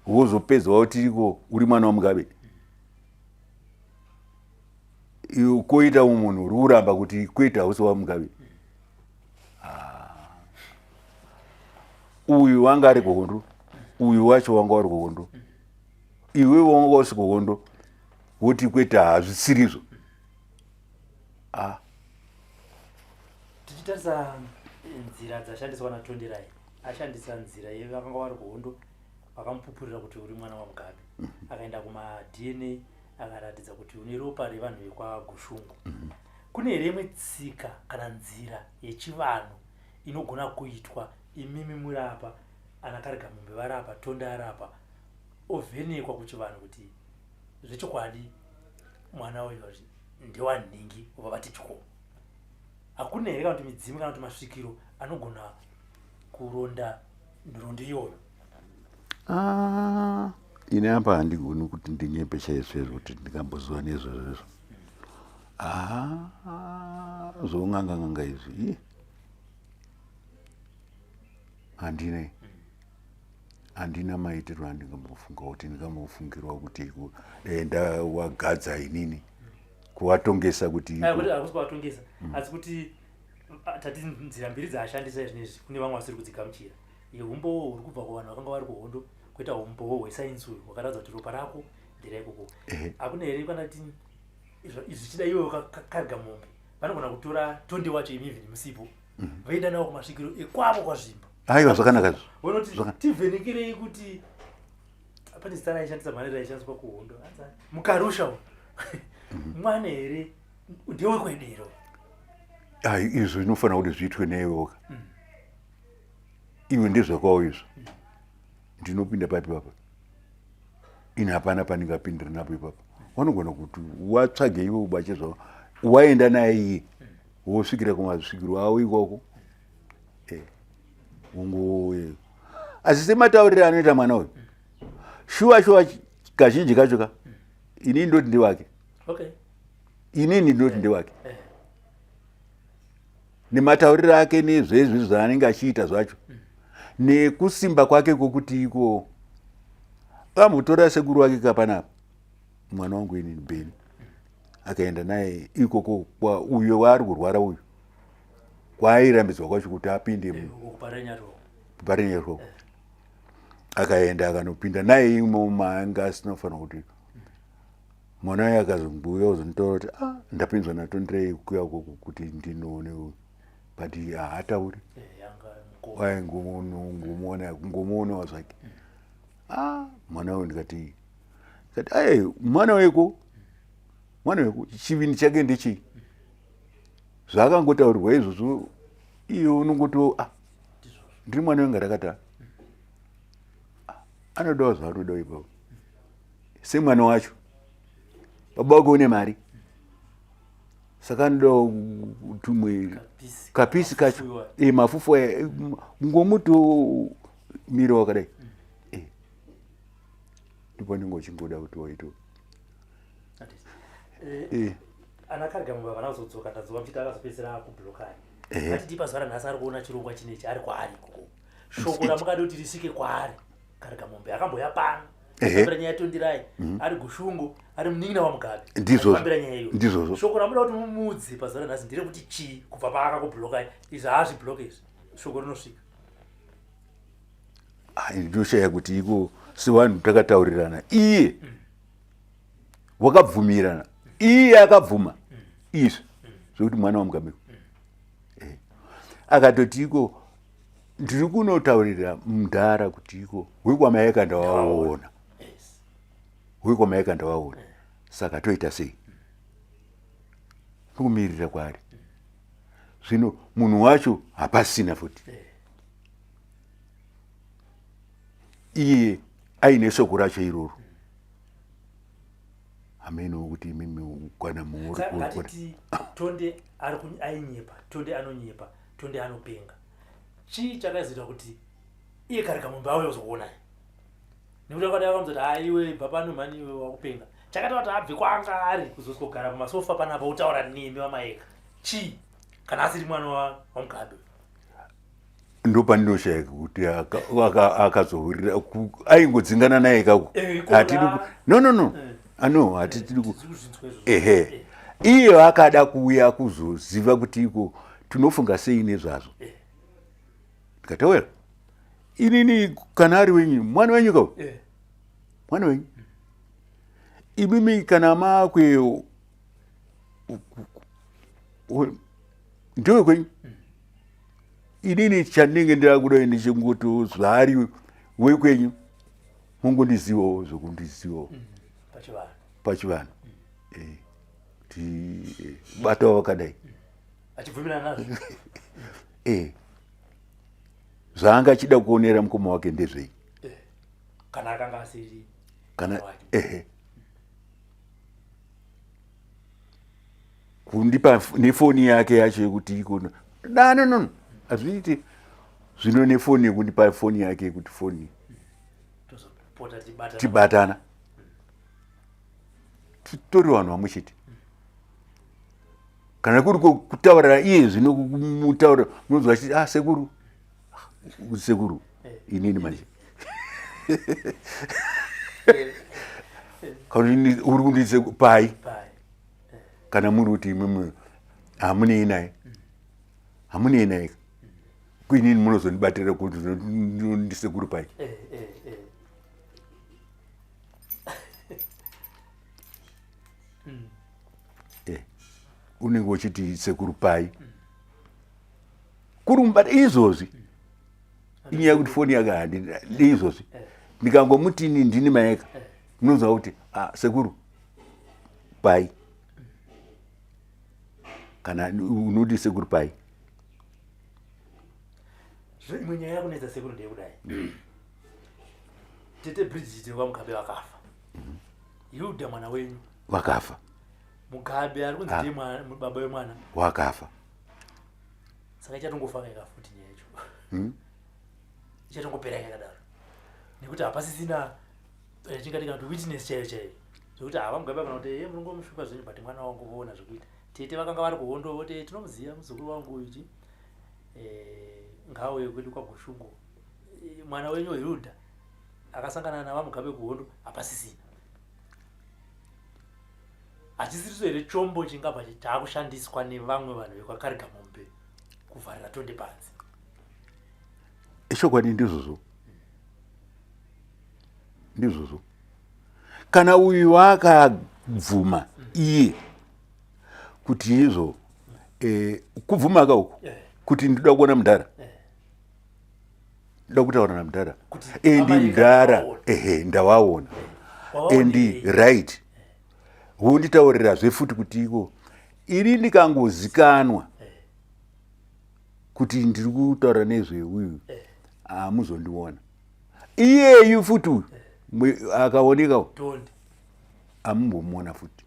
wozopedza wati iko uri mwana waMugabe, koita umwe munhu uri kuramba kuti kwete hausi waMugabe. Ah. Uyu wanga ari kuhondo, uyu wacho wanga uri kuhondo, iwe wanga usi kuhondo, woti kwete hazvisirizvo. Ah. Tichitarisa nzira dzashandiswa naTonderai, ashandisa nzira yevakanga vari kuhondo vakamupupurira kuti uri mwana waMugabe, akaenda kumaDNA akaratidza kuti une ropa revanhu vekwaGushungu. Kune here imwe tsika kana nzira yechivanhu inogona kuitwa imimi muri apa, ana Karigamombe vari apa, Tonde ari apa, ovhenekwa kuchivanhu kuti zvechokwadi mwana uyu ndewanhingi, obva vati tyo? Hakuna here kana kuti midzimu kana kuti masvikiro anogona kuronda nhoroondo iyoyo? Ah, ini apa handigoni kuti ndinyepe chaizvo izvo kuti ndingamboziva nezvozvo izvo. Ah, zvoun'anga n'anga izvi handina, handina maitiro andingambofunga kuti ndingambofungirwa kuti enda wagadza inini kuvatongesa kuti hakusi kuvatongesa, asi kuti tati nzira mbiri dzaashandisa izvinezvi kune vamwe vasiri kudzigamuchira. Yeumbowo huri kubva kuvanhu vakanga vari kuhondo, koita umbowo hwesainzi uyu hwakaratidza kuti ropa rako nderaikoko. Hakuna here kana ti zvichida iwe Karigamombe vanogona kutora Tonde wacho imi even musipo, voenda nawo kumasvikiro ekwavo kwaZvimba? Aiwa, zvakanaka izvo. Vonoti tivhenekerei kuti pane zita raishandisa mhani raishandiswa kuhondo, mukarusha u mwana here ndewekwedu here? Ai, izvo zvinofanira kuti zviitwe neiwoka iwe, ndezvakwawo izvo. Ndinopinda papi papa ini? Hapana pandingapindira napo ipapo. Vanogona kuti watsvage iwe ubache zvavo, waenda naye iye, wosvikira kumasvikiro avo ikoko. Ungo asi sematauriro anoita mwana uyu, shuwa shuwa kazhinji kacho ka inini ndoti ndewake. Inini ndinoti ndewake nematauriro ake nezvezvi zvaanenge achiita zvacho nekusimba kwake kwokuti iko akambotora sekuru wake kapanapa, mwana wangu inini Beni, akaenda naye ikoko kwa uyo waari kurwara uyu, kwaairambidzwa kwacho kuti apinde kuParirenyatwa. Akaenda akanopinda naye imo maanga asina kufanira kuti mwana uyo akazongouya kuzonditora kuti ah, ndapinzwa naTonderei kuya ukoko kuti ndinoone uyu, but haatauri, waingomuona kungomuonawo zvake. Ah, mwana uyu ndikati Kati aye mwana weko mwana weko chivindi chake ndechei zvaakangotaurirwa izvozvo iye unongoto ah, ndiri mwana wenga rakata ah, anodawo zvaanodawo ipapo semwana wacho baba wake une mari saka anodawo tumwe kapisi kacho e, mafufu aya eh, ngomuti mira wakadai eh. ndipo unenge uchingoda kuti waito eh. Ana Karigamombe havana kuzodzoka ndadzoka muchiti akazopedzisira akublokani atiti pazuva ranhasi ari kuona chirongwa chinechi ari kwaari ikoko shoko ramukada kuti risvike kwaari Karigamombe akamboya pano fambira nyaya Tondirai mhm. ari Gushungo ari munin'ina waMugabe ndizvozvo nyaya iyo ndizvozvo shoko ramuda kuti mumudze pazuva ranhasi nderekuti chii kubva paakakublokai izvi haazvibloke izvi shoko rinosvika. Ndinoshaya kuti iko sevanhu takataurirana iye mm. wakabvumirana iye akabvuma izvi zvekuti mwana wamugabe eh. akatoti iko ndiri kunotaurira mudhara kuti iko wekwamayeka ndawaona wekwamayeka ndawaona saka toita sei ndikumirira kwaari zvino munhu wacho hapasina futi iye aine shoko racho iroro hameno kuti imimi kwana muuri tonde ari ainyepa tonde anonyepa tonde anopenga chii chakazoita kuti iye kare kamombe auye kuzokuonai nekuti akati akamuzoti aiwe bva pano mhani iwe wakupenga chakaita kuti abve kwaanga ari kuzoswogara pamasofa panapa otaura nemi vamayeka chii kana asiri mwana wamugabe Ndopandinoshaya kuti akazohurira aingodzingana naye kako eh, hatidi no no no eh. ano ah, hatidi eh, ehe iye akada kuuya kuzoziva kuti iko tinofunga sei nezvazvo ndikatawera inini kana ari wenyu mwana wenyu kao mwana wenyu imimi kana makwe ndewe kwenyu mm. Inini chandinenge ndakuda ndechekuti zvaari wekwenyu mongondizivawo zvekundizivawo mm, pachivanhu mm. eh, kuti eh, batawo wakadai mm. eh, zvaanga achida kuonera mukoma wake ndezvei kana akanga asiri kana ehe kundipa nefoni yake yacho yekuti ikono no no no hazviiti zvino nefoni yekundipa foni yake yekuti foni tibatana titori vanhu vamwe chete kana kuri kutaurira iye zvino kumutaura munonzwa achiti ah sekuru ah, sekuru eh. inini manje kana uri kunditse pai kana muri kuti imwimwi hamunei naye hamunei naye kuinini munozondibatira kuti ndisekuru pai eh, eh, eh. Unenge uchiti sekuru pai kuri mubata izvozvi inyaya yekuti foni yake handi izvozvi ndikangomuti ini ndini maeka munonzwa kuti ah, sekuru pai kana unoti sekuru pai imwe nyaya yakunetsa sekuru ndeyekudai tete Bridget vekwaMugabe vakafa Hilda mwana wenyu vakafa Mugabe ari kunzi ah. ndiye baba wemwana wakafa saka ichatongofa kaika futi nyaya yacho Ichatongopera yakadaro nekuti hapasisina eh, chingati kana kuti witness chaiyo chaiyo zvekuti hava Mugabe kana kuti ye munongomushupa zvenyu but mwana wangu voona zvekuita tete vakanga vari kuhondo voti eh, tinomuziva muzukuru wangu uyu chi eh, ngauye kwedu kwaGushungo mwana wenyu Hilda akasangana navaMugabe kuhondo hapasisina hachisiriso here chombo chingabva chaakushandiswa nevamwe vanhu vekwaKarigamombe kuvharira Tonde panze? Ichokwadi ndizvozvo ndizvozvo kana uyu akabvuma iye kuti izvo eh, kubvuma ka uku eh. kuti ndinoda kuona mudhara eh. ndoda kutaura namudhara endi mudhara ehe ndawaona. And right, wonditaurirazve futi kuti iko ini ndikangozikanwa kuti ndiri kutaura nezveuyu, hamuzondiona. Iyeyu futi uyu akaoneka, hamumbomuona futi,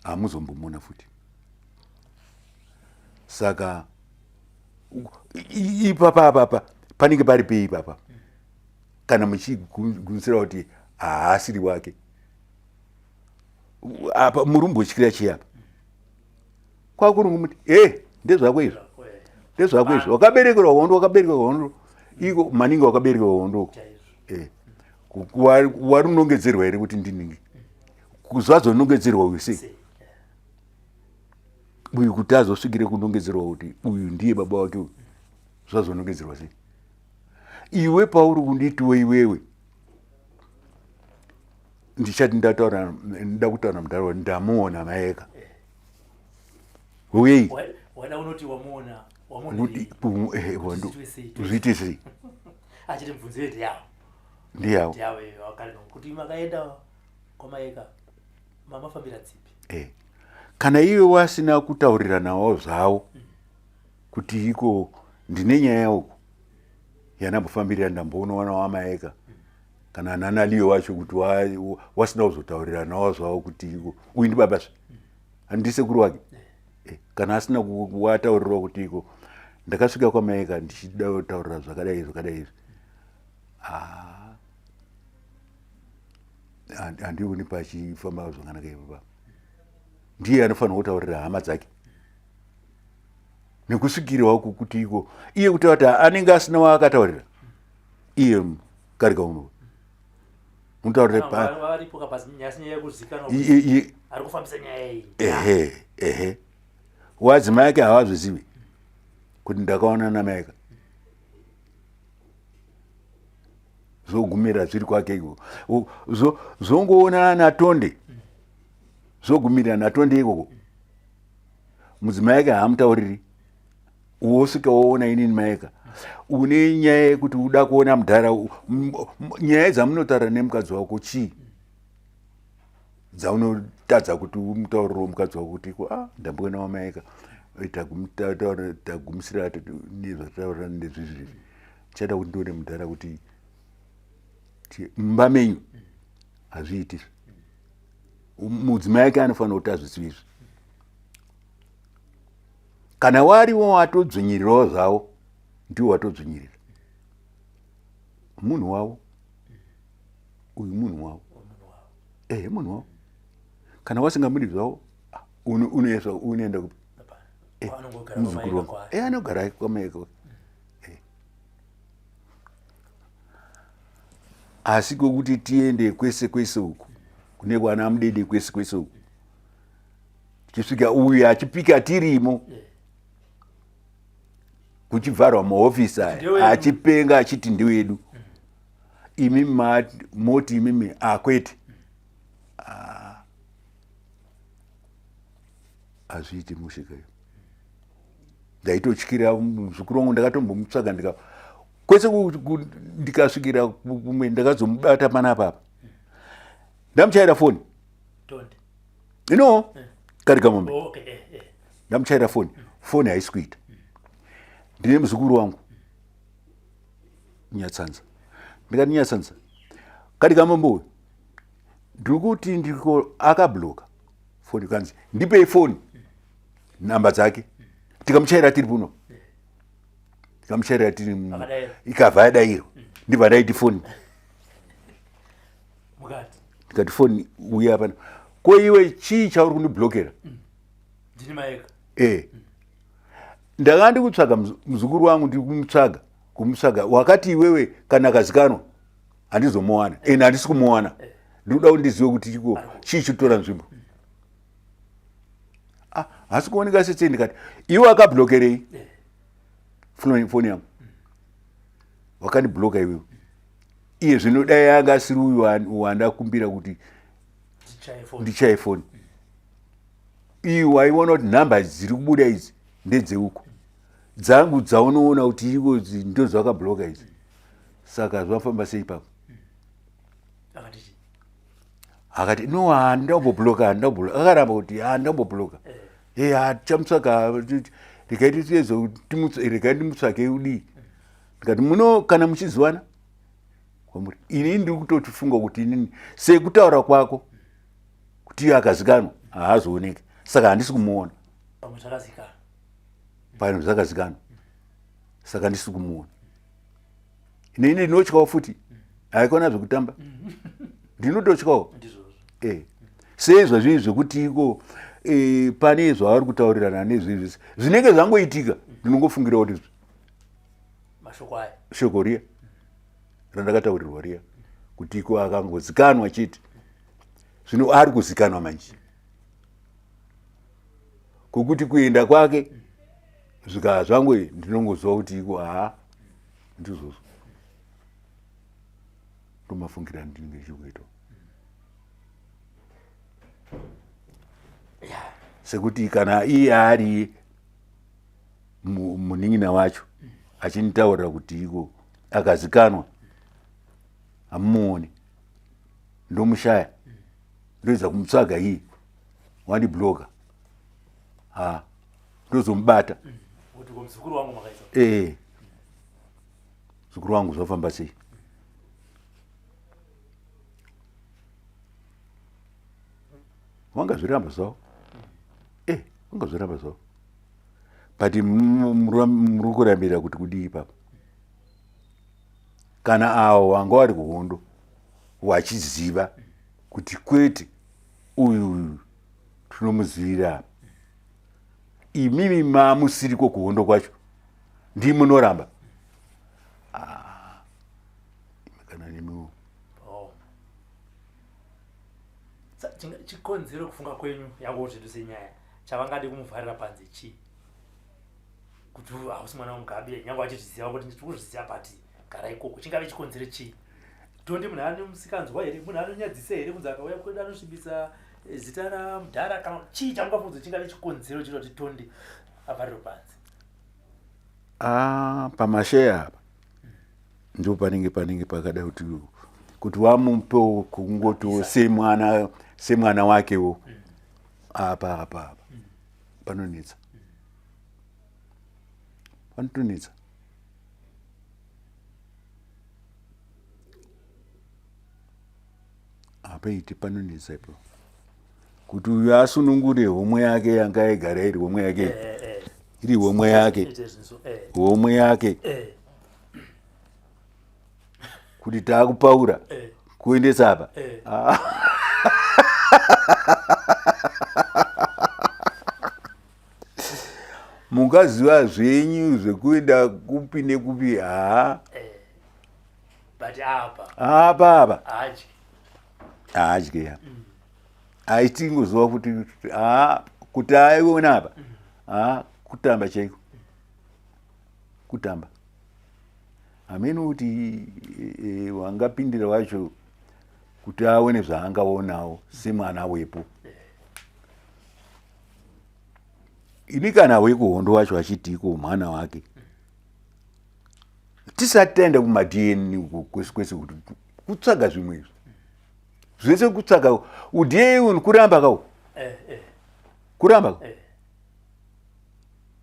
hamuzombomuona futi. Saka ipapa apapa panenge pari pei ipapa, kana muchigumisira kuti haasiri wake? Apa muri kumbotyira chii apa? Kwakuri kumuti, e, ndezvako izvo, ndezvako izvo, wakaberekerwa hondo, wakaberekerwa hondo iko maningi, wakaberekerwa hondo uko. Wari unongedzerwa here kuti ndiningi kuzvazonongedzerwa uyu sei uyu, kuti azosvikire kunongedzerwa kuti uyu ndiye baba wake uyu? Zvazonongedzerwa sei iwe pauri kunditiwo iwewe ndichati ndataura, nda kutaura mudhara, ndamuona Maeka uyei? Wada unoti wamuona? Zviite sei? Achiti mubvunzo yedu yawo. Ndiyawo. Ndiyawo kuti makaenda kwaMaeka, mamafambira dzipi? Kana iwe wasina kutauriranawo zvavo kuti iko ndine nyaya uku yandambofambirira, ndambonowana waMaeka kana nanaliyo wacho, kuti wasina kuzotauriranawo zvavo kuti iko uyu ndibabazve, handisekuru wake, kana asina wataurirwa kuti iko ndakasvika kwaMaeka ndichida kutaurira zvakadai zvakadai izvi, ah, handioni pachifamba zvakanaka ipapa. Ndiye anofanirwa kutaurira hama dzake nekusvikirawo kuti iko iye kuti kuti anenge asina waakataurira iye karika uno mutaurire. Varipo kabasi, nyaya yekuzikanwa ari kufambisa nyaya iyi. Ehe ehe, wadzimai ake havazvizivi kuti ndakaona naMaeka, zvogumira zviri kwake iko, zvongoonana naTonde, zvogumira naTonde ikoko. Mudzimai ake haamutauriri. Wosvika woona inini Maeka, une nyaya yekuti uda kuona mudhara, nyaya dzamunotaura nemukadzi wako chii dzaunotadza kuti umutaurire mukadzi wako kuti iko, ah, ndamboona waMaeka, tagumisira nezvataura ndezvizvi, chada kuti ndione mudhara kuti mumba menyu hazviiti izvi? Mudzimai ake anofanira kuti azvizivi izvi. Kana wariwo watodzvinyirirawo zvavo, ndiwo watodzvinyirira munhu wavo uyu, munhu wavo, ehe, munhu wavo. Kana wasingamudi zvavo, ah, unoeswa unoenda kupi? Muzukuru wangu anogara kwaMaeka. Asi kwekuti tiende kwese kwese uku kune kwana mudede, kwese kwese uku tichisvika uyu achipika tirimo, kuchivharwa mahofisi aya, achipenga achiti ndewedu, imi moti imimi akwete, hazviiti mushe kayo. Ndaitotyira muzukuru wangu, ndakatombomutsvaga ndika kwese ndikasvikira kumwe, ndakazomubata panapa apa, ndamuchaira foni ino karika mombe. Oh, okay. eh, eh. Ndamuchaira foni, foni haisi kuita. Ndine muzukuru wangu Nyatsanza, ndikati, "Nyatsanza, karika mombe uyu ndiri kuti ndiko akabloka foni." Kanzi, "Ndipei foni namba dzake." Tikamuchaira tiri puno, tikamuchaira tiri, ikabva yadairwa. Ndibva ndaiti foni, ndikati, "Foni uya pano, ko iwe chii chauri kundiblokera?" E, ndanga ndikutsvaga muzukuru wangu, ndiri kumutsvaga, kumutsvaga. Wakati iwewe kana akazikanwa handizomuwana, ende handisi kumuwana. Ndikuda kuti ndizive kuti chiko chii chikutora nzvimbo. Ah, hasi kuoneka setsei. Ndikati, "Iwe akablokerei foni yangu? Wakandibloka iwewe. Iye zvino dai anga asiri uyu wandakumbira kuti ndichaye foni iyi, waiona kuti nhamba dziri kubuda idzi ndedzeuko dzangu dzaunoona kuti iko ndo dzawakabloka idzi. Saka zvafamba sei ipapo?" Akati no, handambobloka, handambobloka. Akaramba kuti handambobloka. E hatichamutsvaga, regai tiyezo, regai ndimutsvake udii. Ndikati muno kana muchizivana kwamuri, ini ndiri kutotifunga kuti inini sekutaura kwako kuti iye akazikanwa haazooneki, saka handisi kumuona. Pamwe zvakazikanwa. Pano zvakazikanwa, saka ndisi kumuona. Inini ndinotyawo futi, haikona zvekutamba, ndinototyawo. Eh, sei zvazvii zvekuti iko pane zvavari kutaurirana nezvizvi zvinenge zvangoitika, ndinongofungira kuti mashoko aya, shoko riya randakataurirwa riya kuti iko akangozikanwa chete, zvino ari kuzikanwa manje, kokuti kuenda kwake zvikaa zvangu, ndinongoziva kuti iko haa, ndizvozvo, ndomafungira ndinenge ndichikuita sekuti kana iye ari munin'ina wacho achinitaurira kuti iko akazikanwa hamumuoni, ndomushaya, ndoedza kumutsvaga, iye wandibloka, ha, ndozomubata. Kuti ko muzukuru wangu makaisa? Eh, muzukuru wangu zvafamba sei? Wangazviramba zvavo, wangazviramba zvavo, but muri kurambira kuti kudii ipapo? Kana avo vanga vari kuhondo wachiziva kuti kwete, uyu tinomuzivira apa, imimi mamusiriko kuhondo kwacho ndimunoramba. Ah, imi kana nemiwo. Oh. Chikonzero kufunga kwenyu yangu zvedu senyaya chavangade kumuvharira panze chii, kuti hausi mwana waMugabe, nyange vachizviziva kuti ndiri kuzviziva, but gara ikoko, chingave chikonzero chii? Tonde munhu ane musikanzwa here? Munhu anonyadzisa here kunzi akauya kwedu anosvibisa zita ramudhara? Kana chii chamungafunza chingave chikonzero chinoita kuti Tonde avharirwe panze? Ah, pamasheya apa ndo panenge pakada kuti wamupewo kungotiwo semwana wakewo. Apa panonetsa, panotonetsa. Hapaiti, panonetsa ipo kuti uyu asunungure homwe yake yanga yaigara iri homwe yake, iri homwe yake, Ite zvinzo, homwe yake, kuti taakupaura kuendesa apa. Ah. Mungaziva zvenyu zvekuenda kupi nekupi, haa. But apa apa haadyi. Haadyi ya, aitingoziva kuti haa, kuti aiona apa, haa, kutamba chaiko, kutamba hamene kuti wangapindira wacho kuti aone zvaangaonawo semwana wepo. Ini kana wekuhondo wacho achitiko mwana wake, tisati taenda kumaDNA uko kwese kwese kuti kutsvaga zvimwe izvi zvese, kutsvaga uDNA kuramba kawo, kuramba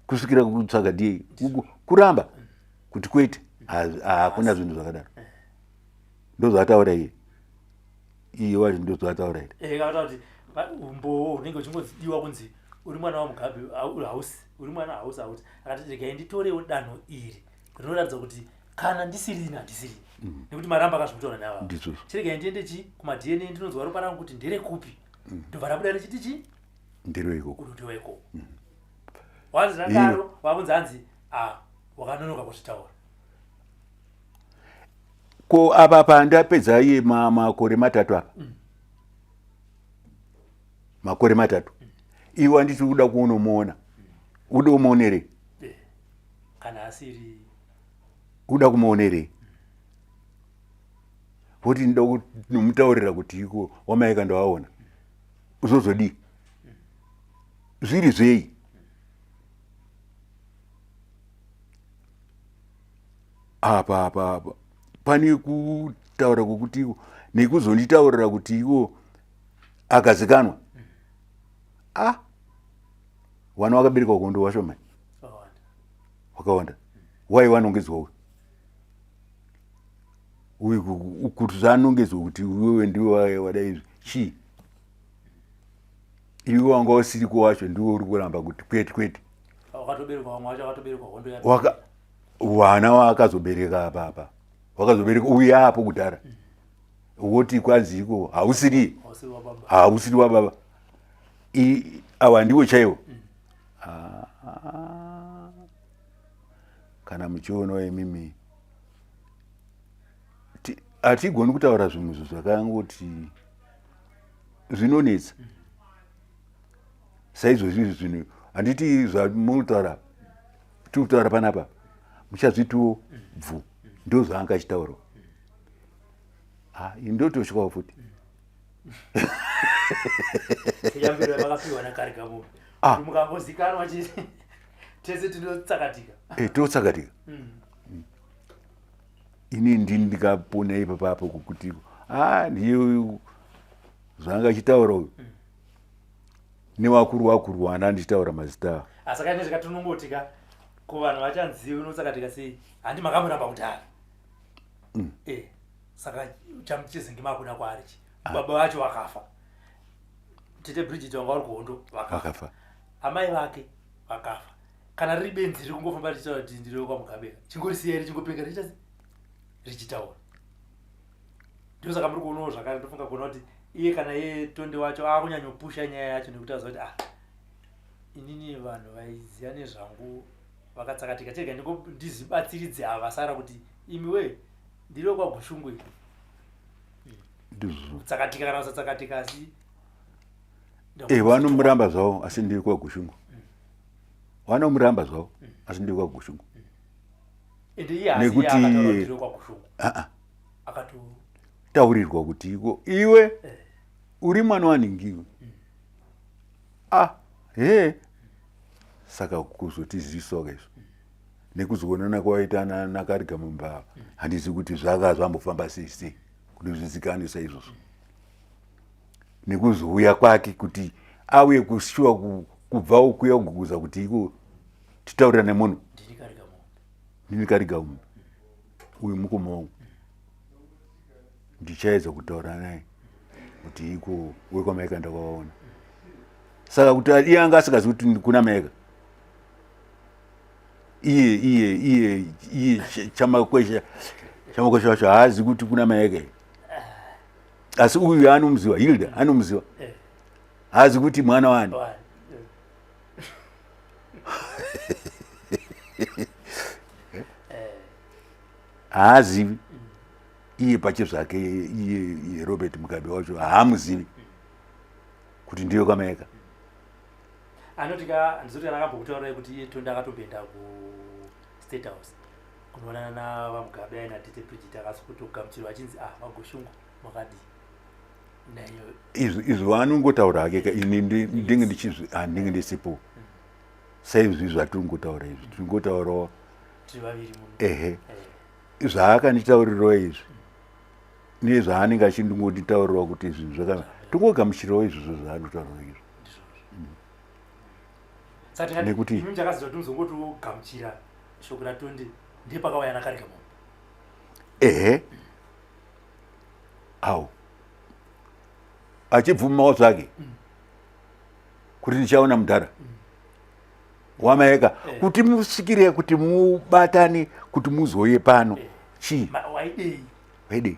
kusvikira kutsvaga DNA, kuramba kuti kwete, hakuna zvinhu zvakadaro. Ndozvaataura iye, iye wacho ndozvaataura ere? Akataura kuti umbowo hunenge uchingodiwa kunzi uri mwana waMugabe, hausi, uri mwana, hausi, hausi. Akati regai nditorewo danho iri rinoratidza kuti kana ndisiri ini, handisiri, nekuti maramba akazvikutaura neava. Ndizvozvo. Chiregai ndiende chi kumaDNA, ndinonzwa ropa rangu kuti nderekupi, ndobva rabuda richiti chi Ndiro ikoko. Unodiwa ikoko. Wanzi zvadaro, wakunzi hanzi a wakanonoka kuzvitaura. Ko apa pandapedza iye makore 3 apa, makore 3, iwe handiti uda kuonomuona, uda kumuonerei? Kana asiri Uda kumuonerei? Voti ndoda kunomutaurira kuti iko wamaika ndoaona, uzozodii? Zviri zvei? Apa pane kutaura kwokuti iko nekuzonditaurira kuti iko. Akazikanwa. Ah, wana wakaberekwa kuhondo washomani, wakawanda. Wai wanongedzwa uyu uyu kuti zvaanongedzwa kuti iwewe ndiwe wada izvi chii? Iwe wanga usiriko wacho ndiwe uri kuramba kuti kwete kwete. Wana waakazobereka apa apa wakazobereka uyu apo kudhara woti kwanzi iko hausiri hausiri wababa, awa ndiwo chaiwo. Ah, kana muchionawo imimi, hatigoni kutaura zvimwe zvo zvakangoti zvinonetsa saizvozvi. Izvi zvinhu handiti zvamunotaura, tiri kutaura panapa, muchazvitiwo bvu, ndo zvaanga achitaurawo. Ah, ndotosvikawo futi. Yambiro yavakapiwa naKarigamombe. Ah. Mukangozikanwa chete, tese tinotsakatika. Eh, totsakatika. Ini ndini ndikapona ipapapo kukuti ah, ndiye zvaanga achitaura uyu nevakuru vakuru wana ndichitaura mazita. Asi kaine zvikatonongotika kuvanhu vachanzivi unotsakatika sei? Handi makamuramba kudhara? Eh, saka chamuchizingi makuda kwaari chi? Baba vacho vakafa, tete Bridget vanga vari kuhondo vakafa, amai vake vakafa. Kana riri benzi riri kungofamba richitaura kuti ndiri wekwaMugabe, chingorisiya richingopenga richiita richitaura. Ndosaka muri kuonawo zvakare, ndofunga kuona kuti iye kana iye Tonde wacho akunyanyopusha nyaya yacho nekuti aziva kuti ah, inini vanhu vaiziva nezvangu vakatsakatika, chirega ndizibatsiridze ava vasara kuti imi we, ndiri wekwaGushungu iri. Ndizvo. Kutsakatika kana kusatsakatika, asi Eh, vanomuramba zvavo, asi ndiri kwaGushungu. Vanomuramba zvavo, asi ndiri kwaGushungu. Ende iye haasi iye akataura kuti ndiri wekwaGushungu. Ah, ah. Akato taurirwa kuti iko iwe uri mwana wanhingiwe. Ah, he, saka kuzotizivisawo kaizvo nekuzoonana kwaita naKarigamombe, handizi kuti zvaka zvambofamba sei sei kuti zvizikanwe saizvozvo, nekuzouya kwake kuti auye kushuwa kubva ukuya kuguguza kuti iko titaurira nemunhu. Ndiri Karigamombe. Ndini Karigamombe uyu, mukoma wangu, ndichaedza kutaura naye kuti iko wekwaMaika ndakawaona. Saka kuti iye anga asingazivi kuti kuna Maika, iye Chamakwesha, Chamakwesha wacho haazi kuti kuna Maika, asi uyu anomuziva, Hilda anomuziva, haazi kuti mwana wani. Haazivi iye pache zvake, iye Robert Mugabe wacho haamuzivi kuti ndiyo kwaMaeka. Anoti ka, handizoti kana akambokutaurirai kuti iye Tonde akatomboenda kuState House kunoonana navaMugabe aina tete Bridget, akasi kutogamuchirwa achinzi, "Ah, vaGushungu, makadii?" Naiyo Izvi vanongotaura hake ka, ini ndinge ndichizvi handinge ndisipo saizvi zvatiri kungotaura izvi, tiri kungotaurawo tiri vaviri muno. Ehe. Zvaakanditaurirawo izvi nezvaanenge achindingonditaurirawo kuti zvinhu zvaka tingogamuchirawo izvozvo zvaanotaurawo izvo. Saka tingati imi chakaziva kuti muzongotogamuchira shoko raTonde ndiye pakauya naKarigamombe. Ehe, au achibvumawo zvake kuti ndichaona mudhara waMaeka kuti musvikire, kuti mubatane, kuti muzouye pano chii? Waidei? Waidei?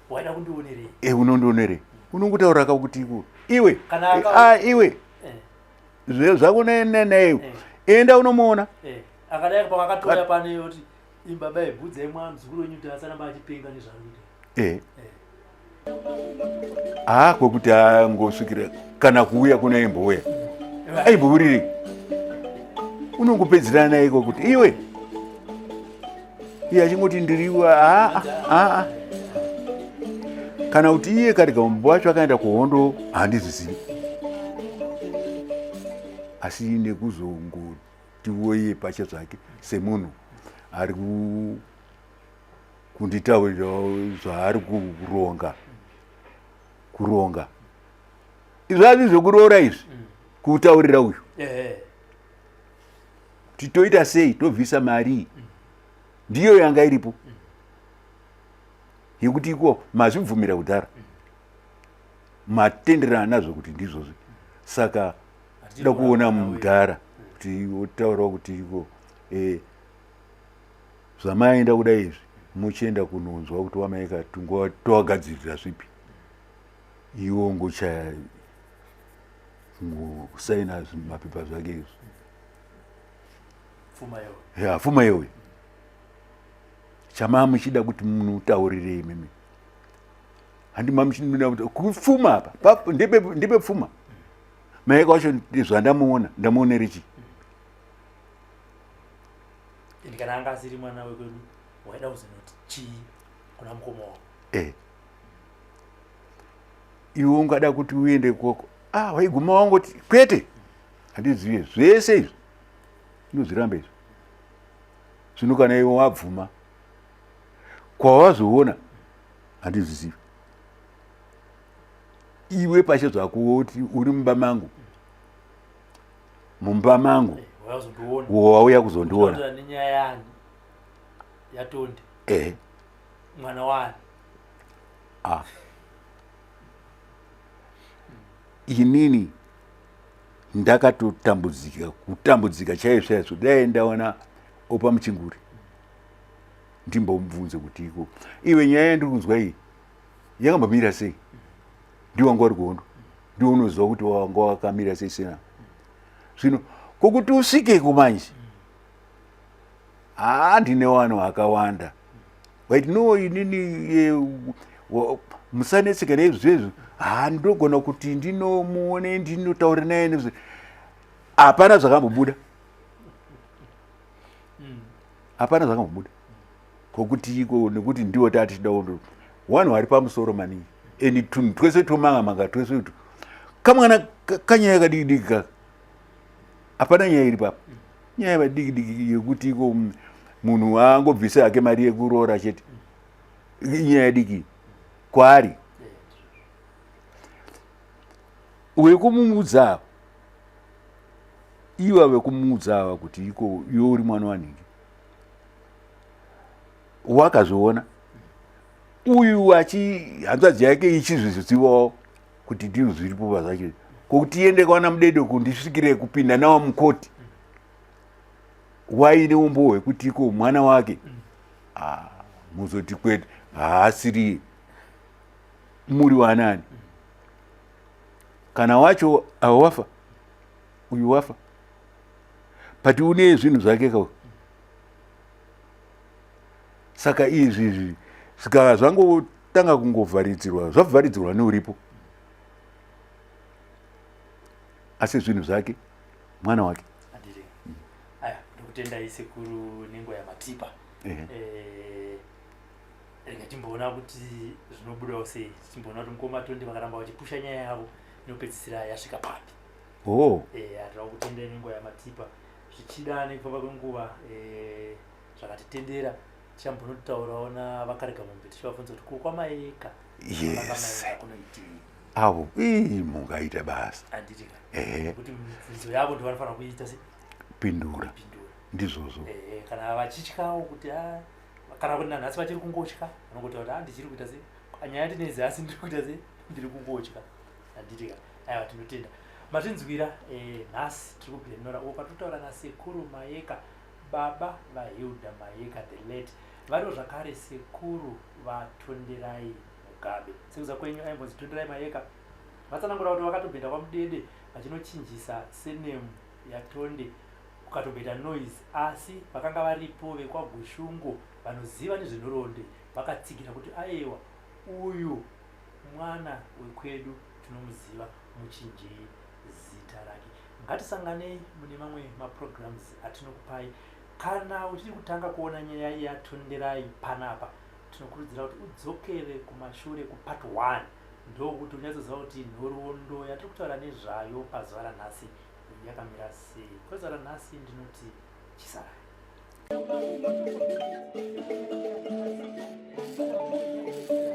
Waida kundionerei? E, unondionerei? Unongotaura ka kuti iko iwe Kana ah, iwe zvako newe enda unomuona. Akadai pakakatoya pane kuti imbaba ibvunzai mwana muzukuru wenyu kuti asaramba achipenga nezvaari kuita. Ah, kwekuti angosvikira kana kuuya kuna imbouya aimbourirei, unongopedzerana naye iko kuti iwe, iye achingoti ndiriwa. Aa aa, kana kuti iye Karigamombe wacho akaenda kuhondo handizizivi, asi nekuzongotiwo iye pache zvake semunhu ari kunditaurirawo zvaari kuronga kuronga. Izvazvi zvekuroora izvi mm. Kutaurira uyu kuti toita sei, tobvisa mari mm. Ndiyo yanga iripo mm. Yekuti iko mazvibvumira kudhara mm. Matenderana nazvo kuti ndizvozvi, saka da kuona mudhara kuti otaurawo kuti iko eh, zvamaenda kudai izvi, muchienda kunonzwa kuti wamaika towagadzirira zvipi, iwo ngochaya ngosaina mapepa zvake izvi, ya pfuma iyoyo chamaa muchida kuti munotaurirei imimi, handi mamuchida kuti kupfuma apa ndipe pfuma maika wacho zvandamuona ndamuonere chii? Kana anga asiri mwana wekwedu, waida kuzonoti chii kuna mukoma wako? Eh, iwe ungada kuti uende ikoko, ah, waiguma wangoti kwete, handizive zvese izvi, inozviramba izvi. Zvino kana iwe wabvuma, kwawazoona handizvizivi. Iwe pashe zvako woti uri mumba mangu, mumba mangu wauya kuzondiona nenyaya yani yaTonde? Eh. Mwana wani? Ah, inini ndakatotambudzika, kutambudzika chaizvo chaizvo. Dai ndawana Opa Muchinguri ndimbomubvunze kuti iko iwe, nyaya yandiri kunzwa iyi yakambomira sei? Ndiwo wanga uri kuhondo, ndiwo unoziva kuti wanga wakamira sei sena zvino kokuti usvikeko manje. Haa, ndine vanhu vakawanda waiti no, inini musanetseka neizvezvo. Haa, ndogona kuti ndinomuone, ndinotaura naye nezve. Hapana zvakambobuda, hapana zvakambobuda kokuti iko, nekuti ndiwo tatichida kundo wanhu vari pamusoro maningi, and tunhu twese twomanga manga twese utu kamwana kanyaya kadiki diki kaka. Hapana nyaya iri papa, nyaya vadiki diki yekuti iko munhu angobvisa hake mari yekuroora chete, inyaya diki kwaari. Wekumuudza ava, iva vekumuudza ava kuti iko iwe uri mwana wanhingi, wakazviona uyu achi hanzvadzi yake ichizvizivawo kuti ndizvo zviripo pazvacho, kokuti iende kwana Mudede kundisvikire kupinda nawo mukoti waine umbo hwekuti iko mwana wake. Ah, muzoti kwete, haasiriye, muri wanani? Kana wacho ava wafa, uyu wafa, but une zvinhu zvake ka. Saka izvi izvi sika zvangotanga kungovharidzirwa, zvavharidzirwa neuripo, asi zvinhu zvake, mwana wake. Handiti aya, ndokutendai sekuru nenguva yamatipa. Rega timboona kuti zvinobudawo sei, timboona kuti mukoma Tondi vakaramba vachipusha nyaya yavo inopedzisira yasvika papi. Oh. Hatira kutendai nenguva yamatipa. Zvichida nekufamba kwenguva, zvakatitendera, tichambonotaurawo navaKarega Mombe tichivabvunza kuti ko kwaMaeka kunoitei. Avo ii mungaita basa. Handiti ka? Ehe. Kuti mibvunzo yavo ndovanofanira kuita se pindura. Pindura. Ndizvozvo. Kana vachityawo kuti a kana kuti nanhasi vachiri kungotya, vanongotaura kuti a ndichiri kuita se nyaya ndinezi, asi ndiri kuita se ndiri kungotya. Handiti ka? Aiwa, tinotenda mazvinzwira. Nhasi tiri kuGlen Norah uko kwatiri nasekuru Mayeka, baba vaHilda Mayeka the late, variwo zvakare sekuru vaTonderai Mugabe. Sekuza kwenyu aimbonzi Tonderai Mayeka. Vatsanangura kuti vakatobhenda kwaMudede vachinochinjisa surname yaTonde, kukatomboita noise, asi vakanga varipo vekwaGushungo vanoziva nezvenhoroondo vakatsigira kuti aewa, uyu mwana wekwedu, tinomuziva, muchinjei zita rake. Ngatisanganei mune mamwe maprograms atinokupai. Kana uchiri kutanga kuona nyaya yaTonderai panapa, tinokurudzira kuti udzokere kumashure kupart 1, ndokuti unyatsoziva kuti nhoroondo yatiri kutaura nezvayo pazuva ranhasi yakamira sei. Kwezuva ranhasi ndinoti chisarai. Thank you.